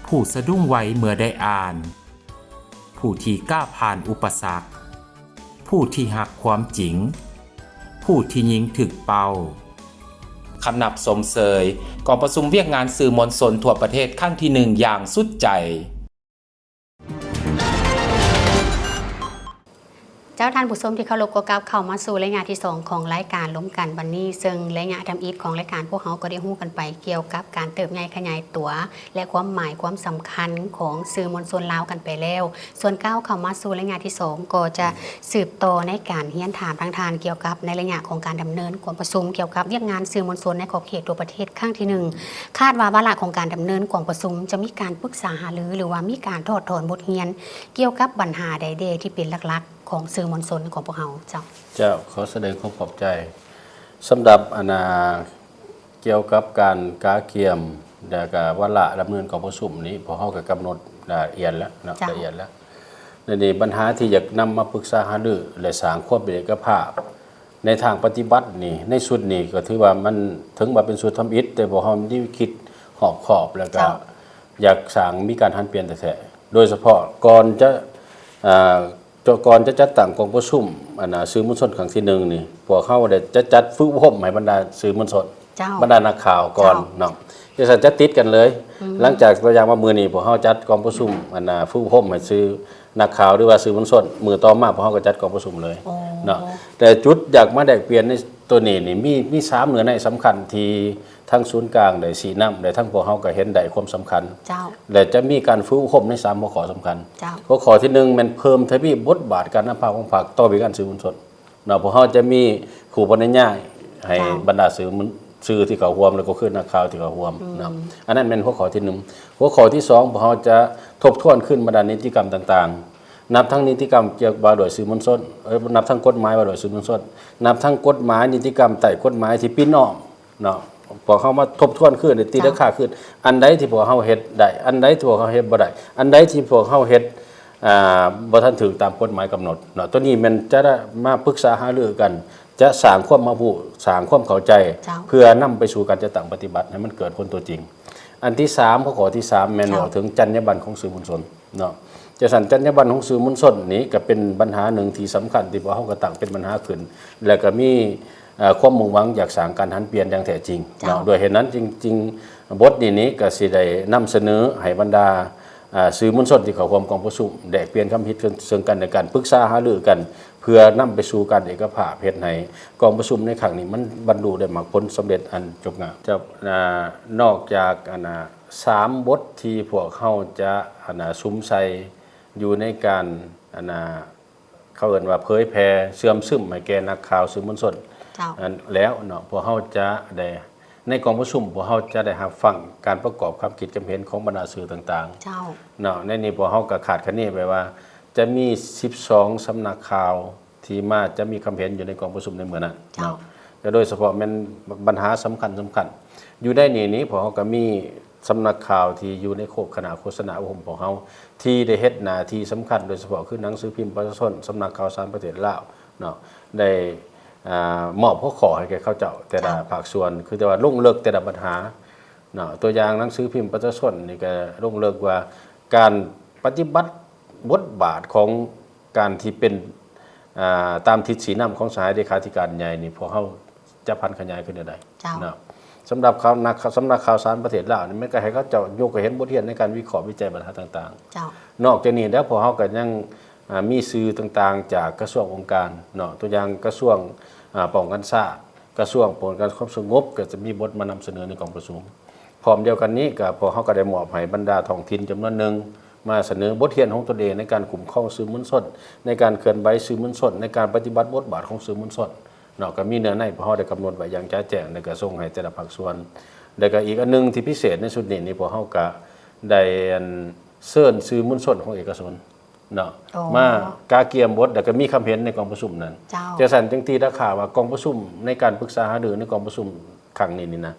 ຜູ້ສະດຸ້ງໄວເມື່ອໄດ້ອ່ານ, ຜູ້ທີ່ກ້າຜ່ານອຸປະສັກ, ຜູ້ທີ່ຮັກຄວາມຈິງ, ຜູ້ທີ່ຍິງຖືກເປົ້າ. ຄຳນັບຊົມເຊີຍກອງປະຊຸມວຽກງານສື່ມວນຊົນທົ່ວປະເທດຄັ້ງທີໜຶ່ງຢ່າງສຸດໃຈ. ເຈົ້າ, ທ່ານຜູ້ຊົມທີ່ເຄົາລົບ, ກໍກັບເຂົ້າມາສູ່ໄລຍະທີສອງຂອງລາຍການລົມກັນບັດນີ້, ເຊິ່ງໄລຍະທຳອິດຂອງລາຍການພວກເຮົາກໍໄດ້ຮູ້ກັນໄປກ່ຽວກັບການເຕີບໃຫຍ່ຂະຫຍາຍຕົວ ແລະ ຄວາມໝາຍຄວາມສຳຄັນຂອງສື່ມວນຊົນລາວກັນໄປແລ້ວ. ສ່ວນກ້າວເຂົ້າມາສູ່ໄລຍະທີສອງ ກໍຈະສືບຕໍ່ໃນການຮຽນຖາມທາງທ່ານກ່ຽວກັບໃນໄລຍະຂອງການດຳເນີນກອງປະຊຸມກ່ຽວກັບວຽກງານສື່ມວນຊົນໃນຂອບເຂດທົ່ວປະເທດຄັ້ງທີໜຶ່ງ. ຄາດວ່າວາລະຂອງການດຳເນີນກອງປະຊຸມຈະມີການປຶກສາຫາລື ຫຼືວ່າມີການຖອດຖອນບົດຮຽນກ່ຽວກັບບັນຫາໃດແດ່ທີ່ເປັນຫຼັກໆຂອງສື່ມວນຊົນຂອງພວກເຮົາເຈົ້າ? ເຈົ້າ, ຂໍສະແດງຄວາມຂອບໃຈ. ສຳລັບອັນນ່າ ກ່ຽວກັບການກະກຽມ ແລະກະວາລະດຳເນີນກອງປະຊຸມນີ້ ພວກເຮົາກໍກຳນົດລະອຽດແລ້ວເນາະ, ເຈົ້າ ລະອຽດແລ້ວ. ແລະນີ້ບັນຫາທີ່ຢາກນຳມາປຶກສາຫາລື ແລະສ້າງຄວາມເປັນເອກະພາບ ໃນທາງປະຕິບັດນີ້ ໃນຊຸດນີ້ກໍຖືວ່າມັນ ເຖິງວ່າເປັນຊຸດທຳອິດ ແຕ່ພວກເຮົາໄດ້ຄິດຮອບຄອບ ແລ້ວກໍ ເຈົ້າ ຢາກສ້າງມີການຫັນປ່ຽນແທ້ໆ ໂດຍສະເພາະກ່ອນຈະ ອ່າ ກ່ອນຈະຈັດຕັ້ງກອງປະຊຸມ ອັນນ່າ ສື່ມວນຊົນຄັ້ງທີໜຶ່ງນີ້ ພວກເຮົາໄດ້ຈະຈັດຝຶກອົບຮົມໃຫ້ບັນດາສື່ມວນຊົນ ເຈົ້າ ບັນດານັກຂ່າວກ່ອນ ເຈົ້າ ເນາະ. ຈັ່ງຊັ້ນຈະຕິດກັນເລີຍ. ອືມ ຫຼັງຈາກຕົວຢ່າງວ່າມື້ນີ້ພວກເຮົາຈັດກອງປະຊຸມ ອັນນ່າ ຝຶກອົບຮົມໃຫ້ສື່ນັກຂ່າວ ຫຼືວ່າສື່ມວນຊົນ, ມື້ຕໍ່ມາພວກເຮົາກໍຈັດກອງປະຊຸມເລີຍ ໂອ້ ເນາະ. ແຕ່ຈຸດຢາກມາແລກປ່ຽນໃນໂຕນີ້ນີ້ ມີ ມີສາມເນື້ອໃນສຳຄັນທີ່ທາງສູນກາງໄດ້ຊີ້ນຳ ແລະ ທາງພວກເຮົາກໍເຫັນໄດ້ຄວາມສຳຄັນ ເຈົ້າ ແລະ ຈະມີການຝຶກອົບຮົມໃນສາມຫົວຂໍ້ສຳຄັນ ເຈົ້າ. ຫົວຂໍ້ທີໜຶ່ງ ແມ່ນເພີ່ມທະວີບົດບາດການນຳພາຂອງພັກຕໍ່ວຽກງານສື່ມວນຊົນ ເນາະ. ພວກເຮົາຈະມີຜູ້ບັນຍາຍໃຫ້ ເຈົ້າ ບັນດາສື່ມວນ ສື່ທີ່ເຂົ້າຮ່ວມ ແລ້ວກໍຄືນັກຂ່າວທີ່ເຂົ້າຮ່ວມ ອືມ ເນາະ. ອັນນັ້ນແມ່ນຫົວຂໍ້ທີໜຶ່ງ. ຫົວຂໍ້ທີສອງ ພວກເຮົາຈະທົບທວນຄືນບັນດານິຕິກຳຕ່າງໆ ນັບທັງນິຕິກຳກ່ຽວກັບວ່າດ້ວຍສື່ມວນຊົນ ເອີ ນັບທັງກົດໝາຍວ່າດ້ວຍສື່ມວນຊົນ ນັບທັງກົດໝາຍນິຕິກຳໃຕ້ກົດໝາຍທີ່ປິ່ນອ້ອມ ເນາະ. ພວກເຮົາມາທົບທວນຄືນ ຕີລາຄາຄືນ ເຈົ້າ ອັນໃດທີ່ພວກເຮົາເຮັດໄດ້ ອັນໃດທີ່ພວກເຮົາເຮັດບໍ່ໄດ້ ອັນໃດທີ່ພວກເຮົາເຮັດ ອ່າ ບໍ່ທັນຖືກຕາມກົດໝາຍກຳນົດເນາະ. ໂຕນີ້ແມ່ນຈະໄດ້ມາປຶກສາຫາລືກັນ ຈະສ້າງຄວາມຮັບຮູ້ ສ້າງຄວາມເຂົ້າໃຈ ເຈົ້າ ເພື່ອນຳໄປສູ່ການຈັດຕັ້ງປະຕິບັດໃຫ້ມັນເກີດຜົນຕົວຈິງ. ອັນທີສາມ ຫົວຂໍ້ທີສາມ ແມ່ນ ເຈົ້າ ເວົ້າເຖິງຈັນຍາບັນຂອງສື່ມວນຊົນ ເນາະ. ຈັ່ງຊັ້ນ ຈັນຍາບັນຂອງສື່ມວນຊົນນີ້ກໍເປັນບັນຫາໜຶ່ງທີ່ສຳຄັນ ທີ່ພວກເຮົາກໍຕັ້ງເປັນບັນຫາຂຶ້ນ ແລະ ກໍມີ ເອີ ຄວາມມຸ່ງຫວັງຢາກສ້າງການຫັນປ່ຽນຢ່າງແທ້ຈິງ ເຈົ້າ ເນາະ. ດ້ວຍເຫດນັ້ນຈຶ່ງ ຈຶ່ງ ບົດນີ້ນີ້ກໍຊິໄດ້ນຳສະເໜີໃຫ້ບັນດາ ເອີ ສື່ມວນຊົນທີ່ເຂົ້າຮ່ວມກອງປະຊຸມ ແລກປ່ຽນຄຳຄິດເຊິ່ງກັນແລະກັນ ປຶກສາຫາລືກັນ ເພື່ອນຳໄປສູ່ການເອກະພາບ ເຮັດໃຫ້ກອງປະຊຸມໃນຄັ້ງນີ້ມັນບັນລຸໄດ້ໝາກຜົນສຳເລັດອັນຈົບງາມ. ຈາກ ອ່າ ນອກຈາກ ອັນນ່າ ສາມບົດທີ່ພວກເຮົາຈະ ອັນນ່າ ສຸມໃສ່ຢູ່ໃນການ ອັນນ່າ ເຂົາເອີ້ນວ່າເຜີຍແຜ່ເຊື່ອມຊຶມໃຫ້ແກ່ນັກຂ່າວສື່ມວນຊົນ ເຈົ້າ ນັ້ນແລ້ວເນາະ. ພວກເຮົາຈະໄດ້ ໃນກອງປະຊຸມ ພວກເຮົາຈະໄດ້ຮັບຟັງການປະກອບຄວາມຄິດຄວາມເຫັນຂອງບັນດາສື່ຕ່າງໆ ເຈົ້າ ເນາະ. ໃນນີ້ພວກເຮົາກໍຄາດຄະເນໄວ້ວ່າ ຈະມີສິບສອງສຳນັກຂ່າວ ທີ່ມາຈະມີຄຳເຫັນຢູ່ໃນກອງປະຊຸມໃນມື້ນັ້ນ ເຈົ້າ ເນາະ. ແລະໂດຍສະເພາະແມ່ນບັນຫາສຳຄັນໆ ຢູ່ໃນນີ້ນີ້ ພວກເຮົາກໍມີສຳນັກຂ່າວທີ່ຢູ່ໃນໂຄກຄະນະໂຄສະນາອົບຮົມຂອງເຮົາ ທີ່ໄດ້ເຮັດໜ້າທີ່ສຳຄັນ ໂດຍສະເພາະຄືໜັງສືພິມປະຊາຊົນ, ສຳນັກຂ່າວສານປະເທດລາວເນາະ ໄດ້ ອ່າ ມອບຫົວຂໍ້ໃຫ້ແກ່ເຂົາເຈົ້າແຕ່ລະ ເຈົ້າ ພາກສ່ວນ ຄືແຕ່ວ່າລົງເລິກແຕ່ລະບັນຫາເນາະ. ຕົວຢ່າງໜັງສືພິມປະຊາຊົນນີ້ກໍລົງເລິກວ່າ ການປະຕິບັດບົດບາດຂອງ ການທີ່ເປັນ ອ່າ ຕາມທິດຊີ້ນຳຂອງສະຫາຍເລຂາທິການໃຫຍ່ນີ້ ພວກເຮົາຈະຜັນຂະຫຍາຍຂຶ້ນແນວໃດ ເຈົ້າ ເນາະ. ສຳລັບຂ່າວ ນັກ ສຳນັກຂ່າວສານປະເທດລາວນີ້ ມັນກໍໃຫ້ເຂົາເຈົ້າຍົກໃຫ້ເຫັນບົດຮຽນໃນການວິເຄາະວິໄຈບັນຫາຕ່າງໆ ເຈົ້າ. ນອກຈາກນີ້ແລ້ວ ພວກເຮົາກໍຍັງ ອ່າ ມີສື່ຕ່າງໆຈາກກະຊວງອົງການເນາະ, ຕົວຢ່າງກະຊວງ ອ່າ ປ້ອງກັນຊາດ, ກະຊວງປ້ອງກັນຄວາມສະຫງົບ ກໍຈະມີບົດມານຳສະເໜີໃນກອງປະຊຸມ. ພ້ອມດຽວກັນນີ້ ກໍພວກເຮົາກໍໄດ້ມອບໃຫ້ບັນດາທ້ອງຖິ່ນຈຳນວນໜຶ່ງ ມາສະເໜີບົດຮຽນຂອງຕົນເອງໃນການຄຸ້ມຄອງສື່ມວນຊົນ, ໃນການເຄື່ອນໄຫວສື່ມວນຊົນ, ໃນການປະຕິບັດບົດບາດຂອງສື່ມວນຊົນເນາະ. ກໍມີເນື້ອໃນພວກເຮົາໄດ້ກຳນົດໄວ້ຢ່າງຈະແຈ້ງ ແລ້ວກໍສົ່ງໃຫ້ແຕ່ລະພາກສ່ວນ. ແລ້ວກໍອີກອັນໜຶ່ງທີ່ພິເສດໃນຊຸດນີ້ນີ້ ພວກເຮົາກໍໄດ້ ອັນ ເຊີນສື່ມວນຊົນຂອງເອກະຊົນ ເນາະ ໂອ້ ມາກະກຽມບົດ ແລ້ວກໍມີຄຳເຫັນໃນກອງປະຊຸມນັ້ນ. ເຈົ້າ ຈັ່ງຊັ້ນຈຶ່ງຕີລາຄາວ່າກອງປະຊຸມໃນການປຶກສາຫາລືໃນກອງປະຊຸມຄັ້ງນີ້ນີ້ນະ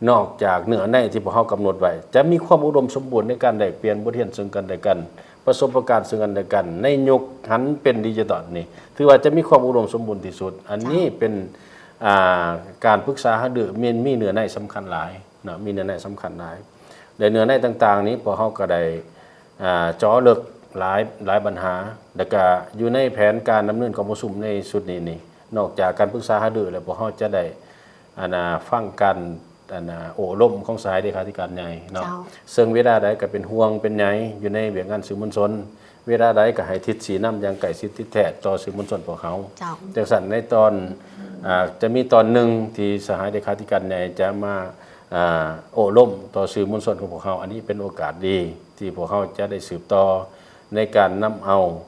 ນອກຈາກເນື້ອໃນທີ່ພວກເຮົາກຳນົດໄວ້ ຈະມີຄວາມອຸດົມສົມບູນໃນການແລກປ່ຽນບົດຮຽນເຊິ່ງກັນແລະກັນ, ປະສົບປະການເຊິ່ງກັນແລະກັນ ໃນຍຸກຫັນເປັນດິຈິຕອນນີ້ ຖືວ່າຈະມີຄວາມອຸດົມສົມບູນທີ່ສຸດ. ອັນນີ້ ເຈົ້າ ເປັນ ອ່າ ການປຶກສາຫາລື ແມ່ນມີເນື້ອໃນສຳຄັນຫຼາຍ ເນາະ ມີເນື້ອໃນສຳຄັນຫຼາຍ. ແລະເນື້ອໃນຕ່າງໆນີ້ ພວກເຮົາກໍໄດ້ ອ່າ ເຈາະເລິກຫຼາຍ ຫຼາຍບັນຫາ ແລ້ວກະຢູ່ໃນແຜນການດຳເນີນກອງປະຊຸມໃນຊຸດນີ້ນີ້ ນອກຈາກການປຶກສາຫາລືແລ້ວ ພວກເຮົາຈະໄດ້ ອັນນ່າ ຟັງການ ອັນນ່າ ໂອ້ລົມຂອງສະຫາຍເລຂາທິການໃຫຍ່ເນາະ ເຈົ້າ ເຊິ່ງເວລາໃດກໍເປັນຫ່ວງເປັນໃຍຢູ່ໃນວຽກງານສື່ມວນຊົນ ເວລາໃດກໍໃຫ້ທິດຊີ້ນຳຢ່າງໃກ້ຊິດຕິດແທດຕໍ່ສື່ມວນຊົນພວກເຮົາ ເຈົ້າ ຈັ່ງຊັ້ນໃນຕອນ ອ່າ ຈະມີຕອນໜຶ່ງທີ່ສະຫາຍເລຂາທິການໃຫຍ່ຈະມາ ອ່າ ໂອ້ລົມຕໍ່ສື່ມວນຊົນຂອງພວກເຮົາ ອັນນີ້ເປັນໂອກາດດີທີ່ພວກເຮົາຈະໄດ້ສືບຕໍ່ໃນການນຳເອົາ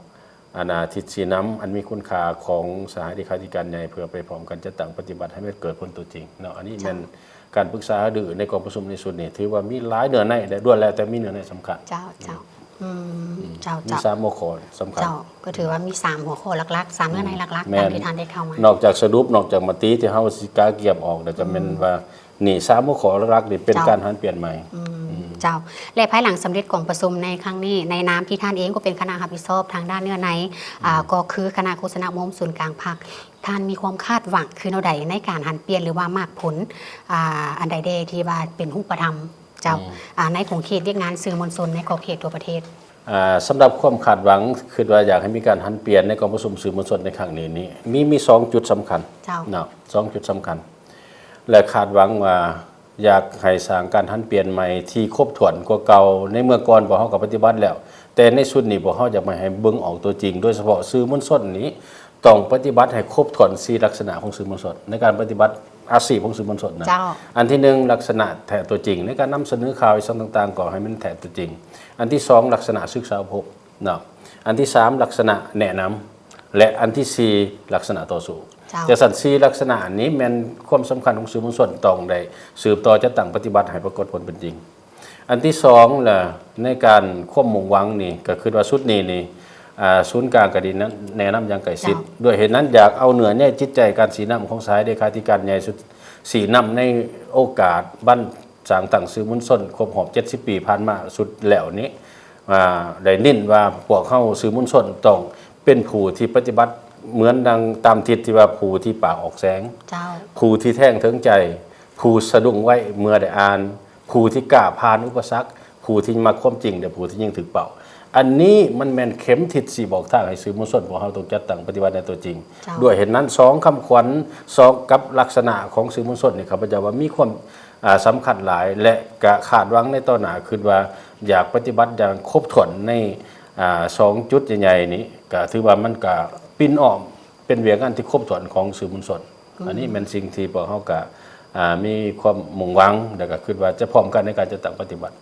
ອັນນ່າ ທິດຊີ້ນຳອັນມີຄຸນຄ່າຂອງສະຫາຍເລຂາທິການໃຫຍ່ ເພື່ອໄປພ້ອມກັນຈັດຕັ້ງປະຕິບັດໃຫ້ມັນເກີດຜົນຕົວຈິງເນາະ ອັນນີ້ແມ່ນ ເຈົ້າ ການປຶກສາຫາລືໃນກອງປະຊຸມໃນຊຸດນີ້ ຖືວ່າມີຫຼາຍເນື້ອໃນ ແລະ ລ້ວນແລ້ວແຕ່ມີເນື້ອໃນສຳຄັນ ເຈົ້າ ເຈົ້າ ອືມ ເຈົ້າ ມີ ເຈົ້າ ສາມຫົວຂໍ້ສຳຄັນ ເຈົ້າ ກໍຖືວ່າມີສາມຫົວຂໍ້ຫຼັກໆ ສາມເນື້ອໃນຫຼັກໆ ອືມ ຕາມທີ່ທ່ານໄດ້ກ່າວມາ ນອກຈາກສະຫຼຸບ ນອກຈາກມະຕິທີ່ເຮົາຊິກະກຽມອອກ ແລ້ວກໍແມ່ນ ອືມ ວ່າ ນີ້ສາມຫົວຂໍ້ຫຼັກໆນີ້ເປັນ ເຈົ້າ ການຫັນປ່ຽນໃໝ່ ອືມ ເຈົ້າ ແລະ ພາຍຫຼັງສຳເລັດກອງປະຊຸມໃນຄັ້ງນີ້ ໃນນາມທີ່ທ່ານເອງກໍເປັນຄະນະຮັບຜິດຊອບທາງດ້ານເນື້ອໃນ ອືມ ອ່າ ກໍຄືຄະນະໂຄສະນາອົບຮົມສູນກາງພັກ ທ່ານມີຄວາມຄາດຫວັງຄືແນວໃດໃນການຫັນປ່ຽນ ຫຼືວ່າໝາກຜົນ ອ່າ ອັນໃດແດ່ທີ່ວ່າເປັນຮູບປະທຳ ເຈົ້າ ອືມ ອ່າ ໃນຂົງເຂດວຽກງານສື່ມວນຊົນໃນຂອບເຂດທົ່ວປະເທດ? ອ່າ ສຳລັບຄວາມຄາດຫວັງ ຄິດວ່າຢາກໃຫ້ມີການຫັນປ່ຽນໃນກອງປະຊຸມສື່ມວນຊົນໃນຄັ້ງນີ້ນີ້ ມີ ມີສອງຈຸດສຳຄັນ ເຈົ້າ ເນາະ ສອງຈຸດສຳຄັນ ແລະ ຄາດຫວັງວ່າຢາກໃຫ້ສ້າງການຫັນປ່ຽນໃໝ່ທີ່ຄົບຖ້ວນກວ່າເກົ່າ. ໃນເມື່ອກ່ອນພວກເຮົາກໍປະຕິບັດແລ້ວ ແຕ່ໃນຊຸດນີ້ພວກເຮົາຢາກມາໃຫ້ເບິ່ງອອກຕົວຈິງ ໂດຍສະເພາະສື່ມວນຊົນນີ້ ຕ້ອງປະຕິບັດໃຫ້ຄົບຖ້ວນສີ່ລັກສະນະຂອງສື່ມວນຊົນ ໃນການປະຕິບັດອາຊີບຂອງສື່ມວນຊົນນະ. ເຈົ້າ. ອັນທີໜຶ່ງ ລັກສະນະແທດຕົວຈິງ ໃນການນຳສະເໜີຂ່າວອີ່ຫຍັງຕ່າງໆ ກໍໃຫ້ມັນແທດຕົວຈິງ. ອັນທີສອງ ລັກສະນະສຶກສາອົບຮົມເນາະ. ອັນທີສາມ ລັກສະນະແນະນຳ ແລະ ອັນທີສີ່ ລັກສະນະຕໍ່ສູ້. ເຈົ້າ. ຈັ່ງຊັ້ນ ສີ່ລັກສະນະນີ້ແມ່ນຄວາມສຳຄັນຂອງສື່ມວນຊົນ ຕ້ອງໄດ້ສືບຕໍ່ຈັດຕັ້ງປະຕິບັດໃຫ້ປາກົດຜົນເປັນຈິງ. ອັນທີສອງລະ ໃນການຄວາມມຸ່ງຫວັງນີ້ ກໍຄິດວ່າຊຸດນີ້ນີ້ ອາ ສູນກາງກໍໄດ້ແນະນຳຢ່າງໃກ້ຊິດ. ເຈົ້າ. ດ້ວຍເຫດນັ້ນ ຢາກເອົາເນື້ອໃຍຈິດໃຈການຊີ້ນຳຂອງສະຫາຍເລຂາທິການໃຫຍ່ຊຸດຊີ້ນຳໃນໂອກາດວັນສ້າງຕັ້ງສື່ມວນຊົນຄົບຮອບເຈັດສິບປີຜ່ານມາ ຊຸດແລ້ວນີ້ ອາ ໄດ້ເນັ້ນວ່າພວກເຮົາສື່ມວນຊົນຕ້ອງເປັນຜູ້ທີ່ປະຕິບັດເໝືອນດັ່ງຕາມທິດທີ່ວ່າ ຜູ້ທີ່ປາກອອກແສງ. ເຈົ້າ. ຜູ້ທີ່ແທງເຖິງໃຈ ຜູ້ສະດຸ້ງໄວເມື່ອໄດ້ອ່ານ ຜູ້ທີ່ກ້າຜ່ານອຸປະສັກ ຜູ້ທີ່ມັກຄວາມຈິງ ແລະ ຜູ້ທີ່ຍິງຖືກເປົ້າ. ອັນນີ້ມັນແມ່ນເຂັມທິດຊີ້ບອກທາງໃຫ້ສື່ມວນຊົນພວກເຮົາຕ້ອງຈັດຕັ້ງປະຕິບັດໃນຕົວຈິງ. ເຈົ້າ. ດ້ວຍເຫດນັ້ນ ສອງຄຳຂວັນ ສອງ ກັບລັກສະນະຂອງສື່ມວນຊົນນີ້ ຂ້າພະເຈົ້າວ່າມີຄວາມ ອາ ສຳຄັນຫຼາຍ ແລະ ກະຄາດຫວັງໃນຕໍ່ໜ້າ ຄິດວ່າຢາກປະຕິບັດຢ່າງຄົບຖ້ວນໃນ ອາ ສອງຈຸດໃຫຍ່ໆນີ້ ກະຖືວ່າມັນກະປິ່ນອ້ອມ ເປັນວຽກງານທີ່ຄົບຖ້ວນຂອງສື່ມວນຊົນ. ອືມ. ອັນນີ້ແມ່ນສິ່ງທີ່ພວກເຮົາກະ ອາ ມີຄວາມມຸ່ງຫວັງ ແລະ ກະຄິດວ່າຈະພ້ອມກັນໃນການຈັດຕັ້ງປະຕິບັດ.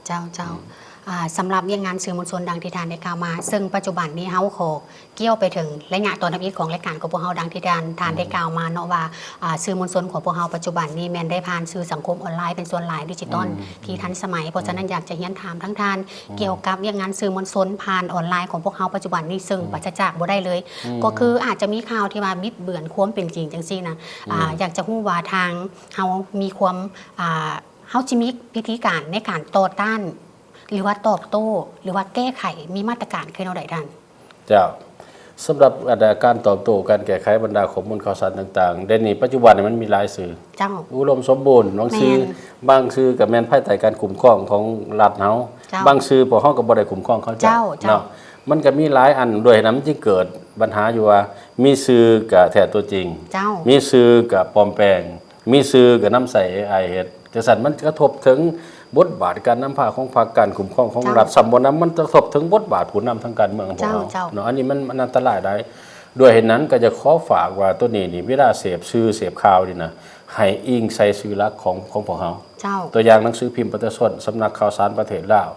ເຈົ້າ ເຈົ້າ. ອືມ. ອາ ສຳລັບວຽກງານສື່ມວນຊົນ ດັ່ງທີ່ທ່ານໄດ້ກ່າວມາ ເຊິ່ງປັດຈຸບັນນີ້ເຮົາຂໍກ່ຽວໄປເຖິງໄລຍະຕອນທຳອິດຂອງລາຍການຂອງພວກເຮົາ ດັ່ງທີ່ທ່ານ ທ່ານໄດ້ ອືມ ກ່າວມາເນາະວ່າ ອາ ສື່ມວນຊົນຂອງພວກເຮົາປັດຈຸບັນນີ້ແມ່ນໄດ້ຜ່ານສື່ສັງຄົມອອນລາຍເປັນສ່ວນຫຼາຍ ດິຈິຕອນ ອືມ ທີ່ທັນສະໄໝ. ເພາະສະນັ້ນ ອືມ ຢາກຈະຮຽນຖາມທາງທ່ານ ອືມ ກ່ຽວກັບວຽກງານສື່ມວນຊົນຜ່ານອອນລາຍຂອງພວກເຮົາປັດຈຸບັນນີ້ ເຊິ່ງ ອືມ ປາສະຈາກບໍ່ໄດ້ເລີຍ ອືມ ກໍຄືອາດຈະມີຂ່າວທີ່ວ່າບິດເບືອນຄວາມເປັນຈິງຈັ່ງຊີ້ນະ. ອືມ ອາ ຢາກຈະຮູ້ວ່າທາງເຮົາມີຄວາມ ອາ ເຮົາຊິມີວິທີການໃນການຕໍ່ຕ້ານ ຫຼືວ່າຕອບໂຕ້ ຫຼືວ່າແກ້ໄຂ ມີມາດຕະການຄືແນວໃດທ່ານ? ເຈົ້າ. ສຳລັບ ອັນ ການຕອບໂຕ້ ການແກ້ໄຂບັນດາຂໍ້ມູນຂ່າວສານຕ່າງໆ ດຽວນີ້ປັດຈຸບັນນີ້ມັນມີຫຼາຍສື່. ເຈົ້າ. ອຸດົມສົມບູນ ບາງສື່ ແມ່ນ ບາງສື່ກໍແມ່ນພາຍໃຕ້ການຄຸ້ມຄອງຂອງລັດເຮົາ. ເຈົ້າ. ບາງສື່ພວກເຮົາກໍບໍ່ໄດ້ຄຸ້ມຄອງເຂົາເຈົ້າ ເຈົ້າ ເຈົ້າ ເນາະ. ມັນກໍມີຫຼາຍອັນ ດ້ວຍນັ້ນມັນຈຶ່ງເກີດບັນຫາຢູ່ວ່າ ມີສື່ກໍແທດຕົວຈິງ. ເຈົ້າ. ມີສື່ກໍປອມແປງ. ມີສື່ກໍນຳໃຊ້ເອໄອເຮັດ ຈັ່ງຊັ້ນມັນກະທົບເຖິງບົດບາດການນຳພາຂອງພັກ ການຄຸ້ມຄອງຂອງ ເຈົ້າ ລັດ ຊ້ຳບໍ່ນຳ ມັນກະທົບເຖິງບົດບາດຜູ້ນຳທາງການເມືອງຂອງພວກເຮົາ ເຈົ້າ ເຈົ້າ ເນາະ. ອັນນີ້ມັນ ມັນອັນຕະລາຍຫຼາຍ. ດ້ວຍເຫດນັ້ນກໍຢາກຂໍຝາກວ່າ ໂຕນີ້ນີ້ ເວລາເສບສື່ເສບຂ່າວນີ້ນະ ໃຫ້ອີງໃສ່ສື່ຫຼັກຂອງ ຂອງພວກເຮົາ. ເຈົ້າ. ຕົວຢ່າງໜັງສືພິມປະຊາຊົນ, ສຳນັກຂ່າວສານປະເທດລາວ,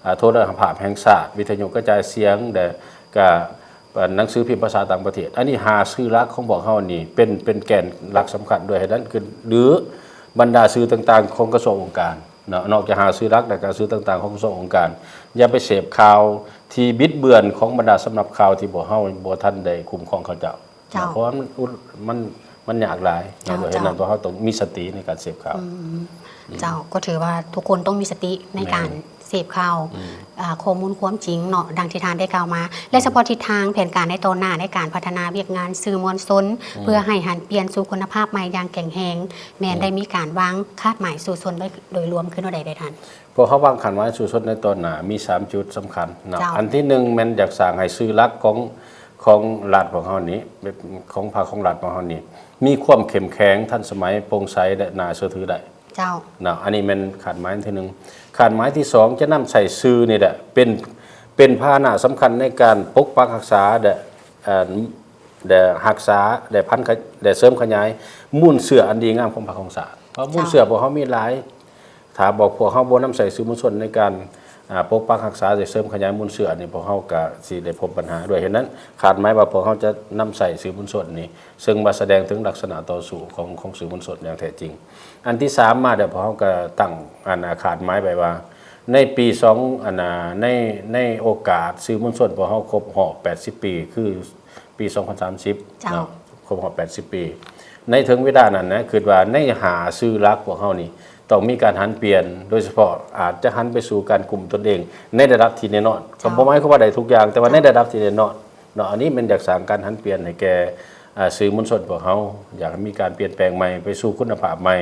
ອາ ໂທລະພາບແຫ່ງຊາດ, ວິທະຍຸກະຈາຍສຽງ ແລະ ກະ ໜັງສືພິມພາສາຕ່າງປະເທດ. ອັນນີ້ຫ້າສື່ຫຼັກຂອງພວກເຮົານີ້ເປັນ ເປັນແກນຫຼັກສຳຄັນດ້ວຍ. ເຫດນັ້ນຄື ຫຼື ບັນດາສື່ຕ່າງໆຂອງກະຊວງອົງການເນາະ, ນອກຈາກຫ້າສື່ຫຼັກແລ້ວກະສື່ຕ່າງໆຂອງກະຊວງອົງການ ຢ່າໄປເສບຂ່າວທີ່ບິດເບືອນຂອງບັນດາສຳນັກຂ່າວທີ່ພວກເຮົາບໍ່ທັນໄດ້ຄຸ້ມຄອງເຂົາເຈົ້າ. ເຈົ້າ. ເນາະ ເພາະວ່າມັນ ມັນ ມັນຍາກຫຼາຍເນາະ. ເຈົ້າ. ດ້ວຍເຫດນັ້ນ ເຈົ້າ ພວກເຮົາຕ້ອງມີສະຕິໃນການເສບຂ່າວ. ອືມ. ອືມ. ເຈົ້າ ກໍຖືວ່າທຸກຄົນຕ້ອງມີສະຕິໃນການ ແມ່ນ ເສບຂ່າວ ອືມ ອາ ຂໍ້ມູນຄວາມຈິງເນາະ ດັ່ງທີ່ທ່ານໄດ້ກ່າວມາ ແລະ ອືມ ສະເພາະທິດທາງແຜນການໃນຕໍ່ໜ້າໃນການພັດທະນາວຽກງານສື່ມວນຊົນ ອືມ ເພື່ອໃຫ້ຫັນປ່ຽນສູ່ຄຸນນະພາບໃໝ່ຢ່າງແຂງແຮງ ແມ່ນ ອືມ ໄດ້ມີການວາງຄາດໝາຍສູ້ຊົນໄວ້ໂດຍລວມຄືແນວໃດເດທ່ານ? ພວກເຮົາວາງຄາດໝາຍສູ້ຊົນໃນຕໍ່ໜ້າມີສາມຈຸດສຳຄັນເນາະ. ເຈົ້າ. ອັນທີໜຶ່ງແມ່ນຢາກສ້າງໃຫ້ຊື່ຫຼັກຂອງ ຂອງລັດພວກເຮົານີ້ ຂອງພັກຂອງລັດພວກເຮົານີ້ ມີຄວາມເຂັ້ມແຂງ, ທັນສະໄໝ, ໂປ່ງໃສ ແລະ ໜ້າເຊື່ອຖືໄດ້. ເຈົ້າ. ເນາະ ອັນນີ້ແມ່ນຄາດໝາຍທີໜຶ່ງ. ຄາດໝາຍທີສອງ ຈະນຳໃຊ້ສື່ນີ້ແຫຼະ ເປັນ ເປັນພາຫະນະສຳຄັນໃນການປົກປັກຮັກສາ ແລະ ເອີ່ ແລະ ຮັກສາ ແລະ ພັນຂະ ແລະ ເສີມຂະຫຍາຍມູນເຊື້ອອັນດີງາມຂອງພັກຂອງຊາດ. ເພາະມູນເຊື້ອ ເຈົ້າ ພວກເຮົາມີຫຼາຍ. ຖ້າບໍ່ ພວກເຮົາບໍ່ນຳໃຊ້ສື່ມວນຊົນໃນການ ອາ ປົກປັກຮັກສາ ແລະ ເສີມຂະຫຍາຍມູນເຊື້ອອັນນີ້ ພວກເຮົາກະຊິໄດ້ພົບບັນຫາ. ດ້ວຍເຫດນັ້ນ ຄາດໝາຍວ່າພວກເຮົາຈະນຳໃຊ້ສື່ມວນຊົນນີ້ ເຊິ່ງວ່າສະແດງເຖິງລັກສະນະຕໍ່ສູ້ຂອງ ຂອງສື່ມວນຊົນຢ່າງແທ້ຈິງ. ອັນທີສາມມາແລ້ວ ພວກເຮົາກະຕັ້ງ ອັນ ຄາດໝາຍໄວ້ວ່າ ໃນປີສອງ ອັນ ໃນ ໃນໂອກາດສື່ມວນຊົນພວກເຮົາຄົບຮອບແປດສິບປີ ຄື ປີສອງພັນສາມສິບ ເຈົ້າ ເນາະ ຄົບຮອບແປດສິບປີ. ໃນເຖິງເວລານັ້ນນະ ຄິດວ່າໃນຫ້າຊື່ຫຼັກພວກເຮົານີ້ ຕ້ອງມີການຫັນປ່ຽນ ໂດຍສະເພາະອາດຈະຫັນໄປສູ່ການກຸ້ມຕົນເອງໃນລະດັບທີ່ແນ່ນອນ. ເຈົ້າ. ກໍບໍ່ໝາຍຄວາມວ່າໄດ້ທຸກຢ່າງ ແຕ່ວ່າ ເຈົ້າ ໃນລະດັບທີ່ແນ່ນອນເນາະ. ອັນນີ້ແມ່ນຢາກສ້າງການຫັນປ່ຽນໃຫ້ແກ່ ອາ ສື່ມວນຊົນພວກເຮົາ ຢາກໃຫ້ມີການປ່ຽນແປງໃໝ່ໄປສູ່ຄຸນນະພາບໃໝ່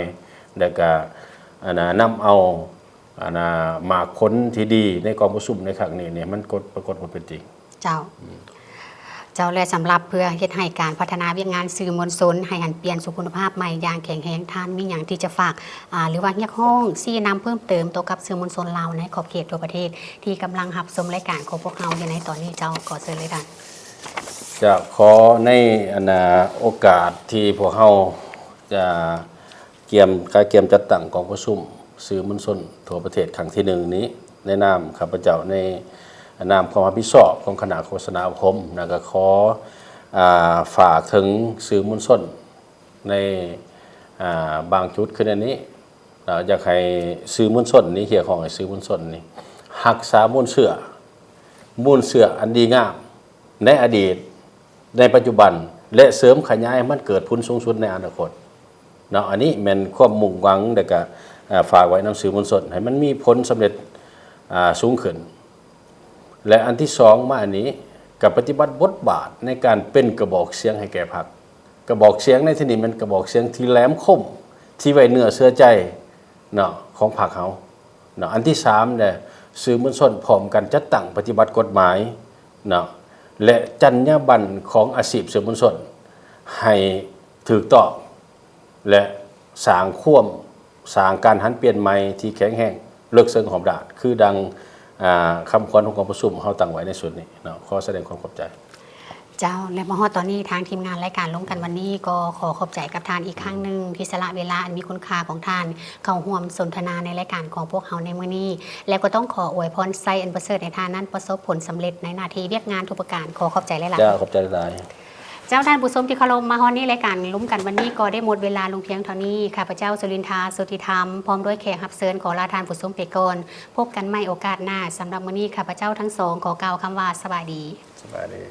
ແລ້ວກະ ອັນ ນຳເອົາ ອັນ ໝາກຜົນທີ່ດີໃນກອງປະຊຸມໃນຄັ້ງນີ້ນີ້ ໃຫ້ມັນກົດ ປາກົດຜົນເປັນຈິງ. ເຈົ້າ. ອືມ. ເຈົ້າ ແລະ ສຳລັບເພື່ອເຮັດໃຫ້ການພັດທະນາວຽກງານສື່ມວນຊົນໃຫ້ຫັນປ່ຽນສູ່ຄຸນນະພາບໃໝ່ຢ່າງແຂງແຮງ, ທ່ານມີຫຍັງທີ່ຈະຝາກ ອາ ຫຼືວ່າຮຽກຮ້ອງຊີ້ນຳເພີ່ມເຕີມຕໍ່ກັບສື່ມວນຊົນລາວໃນຂອບເຂດທົ່ວປະເທດ ທີ່ກຳລັງຮັບຊົມລາຍການຂອງພວກເຮົາຢູ່ໃນຕອນນີ້? ເຈົ້າ ຂໍເຊີນເລີຍທ່ານ. ຈະຂໍໃນ ອັນ ໂອກາດທີ່ພວກເຮົາຈະ ກຽມ ກະກຽມຈັດຕັ້ງກອງປະຊຸມສື່ມວນຊົນທົ່ວປະເທດຄັ້ງທີໜຶ່ງນີ້ ໃນນາມຂ້າພະເຈົ້າ ໃນນາມຄວາມຮັບຜິດຊອບຂອງຄະນະໂຄສະນາອົບຮົມ ແລ້ວກະຂໍ ອາ ຝາກເຖິງສື່ມວນຊົນໃນ ອາ ບາງຈຸດຄືແນວນີ້ ອາ ຢາກໃຫ້ສື່ມວນຊົນນີ້ ຮຽກຮ້ອງໃຫ້ສື່ມວນຊົນນີ້ ຮັກສາມູນເຊື້ອ ມູນເຊື້ອອັນດີງາມ ໃນອະດີດ, ໃນປັດຈຸບັນ ແລະ ເສີມຂະຫຍາຍໃຫ້ມັນເກີດຜົນສູງສຸດໃນອະນາຄົດເນາະ. ອັນນີ້ແມ່ນຄວາມມຸ່ງຫວັງ ແລະ ກະ ເອີ່ ຝາກໄວ້ນຳສື່ມວນຊົນ ໃຫ້ມັນມີຜົນສຳເລັດ ອາ ສູງຂຶ້ນ. ແລະ ອັນທີສອງມາອັນນີ້ ກະປະຕິບັດບົດບາດໃນການເປັນກະບອກສຽງໃຫ້ແກ່ພັກ. ກະບອກສຽງໃນທີ່ນີ້ແມ່ນກະບອກສຽງທີ່ແຫຼມຄົມ ທີ່ໄວ້ເນື້ອເຊື່ອໃຈເນາະ ຂອງພັກເຮົາ. ເນາະ ອັນທີສາມແຫຼະ ສື່ມວນຊົນພ້ອມກັນຈັດຕັ້ງປະຕິບັດກົດໝາຍເນາະ ແລະ ຈັນຍາບັນຂອງອາຊີບສື່ມວນຊົນໃຫ້ຖືກຕ້ອງ ແລະ ສ້າງຄວາມ ສ້າງການຫັນປ່ຽນໃໝ່ທີ່ແຂງແຮງ ເລິກເຊິ່ງຮອບດ້ານ ຄືດັ່ງ ອາ ຄຳຂວັນຂອງກອງປະຊຸມເຮົາຕັ້ງໄວ້ໃນຊຸດນີ້ເນາະ. ຂໍສະແດງຄວາມຂອບໃຈ. ເຈົ້າ ແລະ ມາຮອດຕອນນີ້ ທາງທີມງານລາຍການລົມກັນວັນນີ້ ກໍຂໍຂອບໃຈກັບທ່ານອີກຄັ້ງໜຶ່ງ ທີ່ສະຫຼະເວລາອັນມີຄຸນຄ່າຂອງທ່ານ ເຂົ້າຮ່ວມສົນທະນາໃນລາຍການຂອງພວກເຮົາໃນມື້ນີ້ ແລະ ກໍຕ້ອງຂໍອວຍພອນໄຊອັນປະເສີດໃຫ້ທ່ານນັ້ນປະສົບຜົນສຳເລັດໃນໜ້າທີ່ວຽກງານທຸກປະການ. ຂໍຂອບໃຈຫຼາຍໆ. ເຈົ້າ ຂອບໃຈຫຼາຍ. ເຈົ້າ ທ່ານຜູ້ຊົມທີ່ເຄົາລົບ, ມາຮອດນີ້ລາຍການລົມກັນວັນນີ້ກໍໄດ້ໝົດເວລາລົງພຽງເທົ່ານີ້. ຂ້າພະເຈົ້າ ສຸລິນທາ ສຸດທິທຳ ພ້ອມດ້ວຍແຂກຮັບເຊີນ ຂໍລາທ່ານຜູ້ຊົມໄປກ່ອນ. ພົບກັນໃໝ່ໂອກາດໜ້າ. ສຳລັບມື້ນີ້ ຂ້າພະເຈົ້າທັງສອງ ຂໍກ່າວຄຳວ່າ ສະບາຍດີ. ສະບາຍດີ.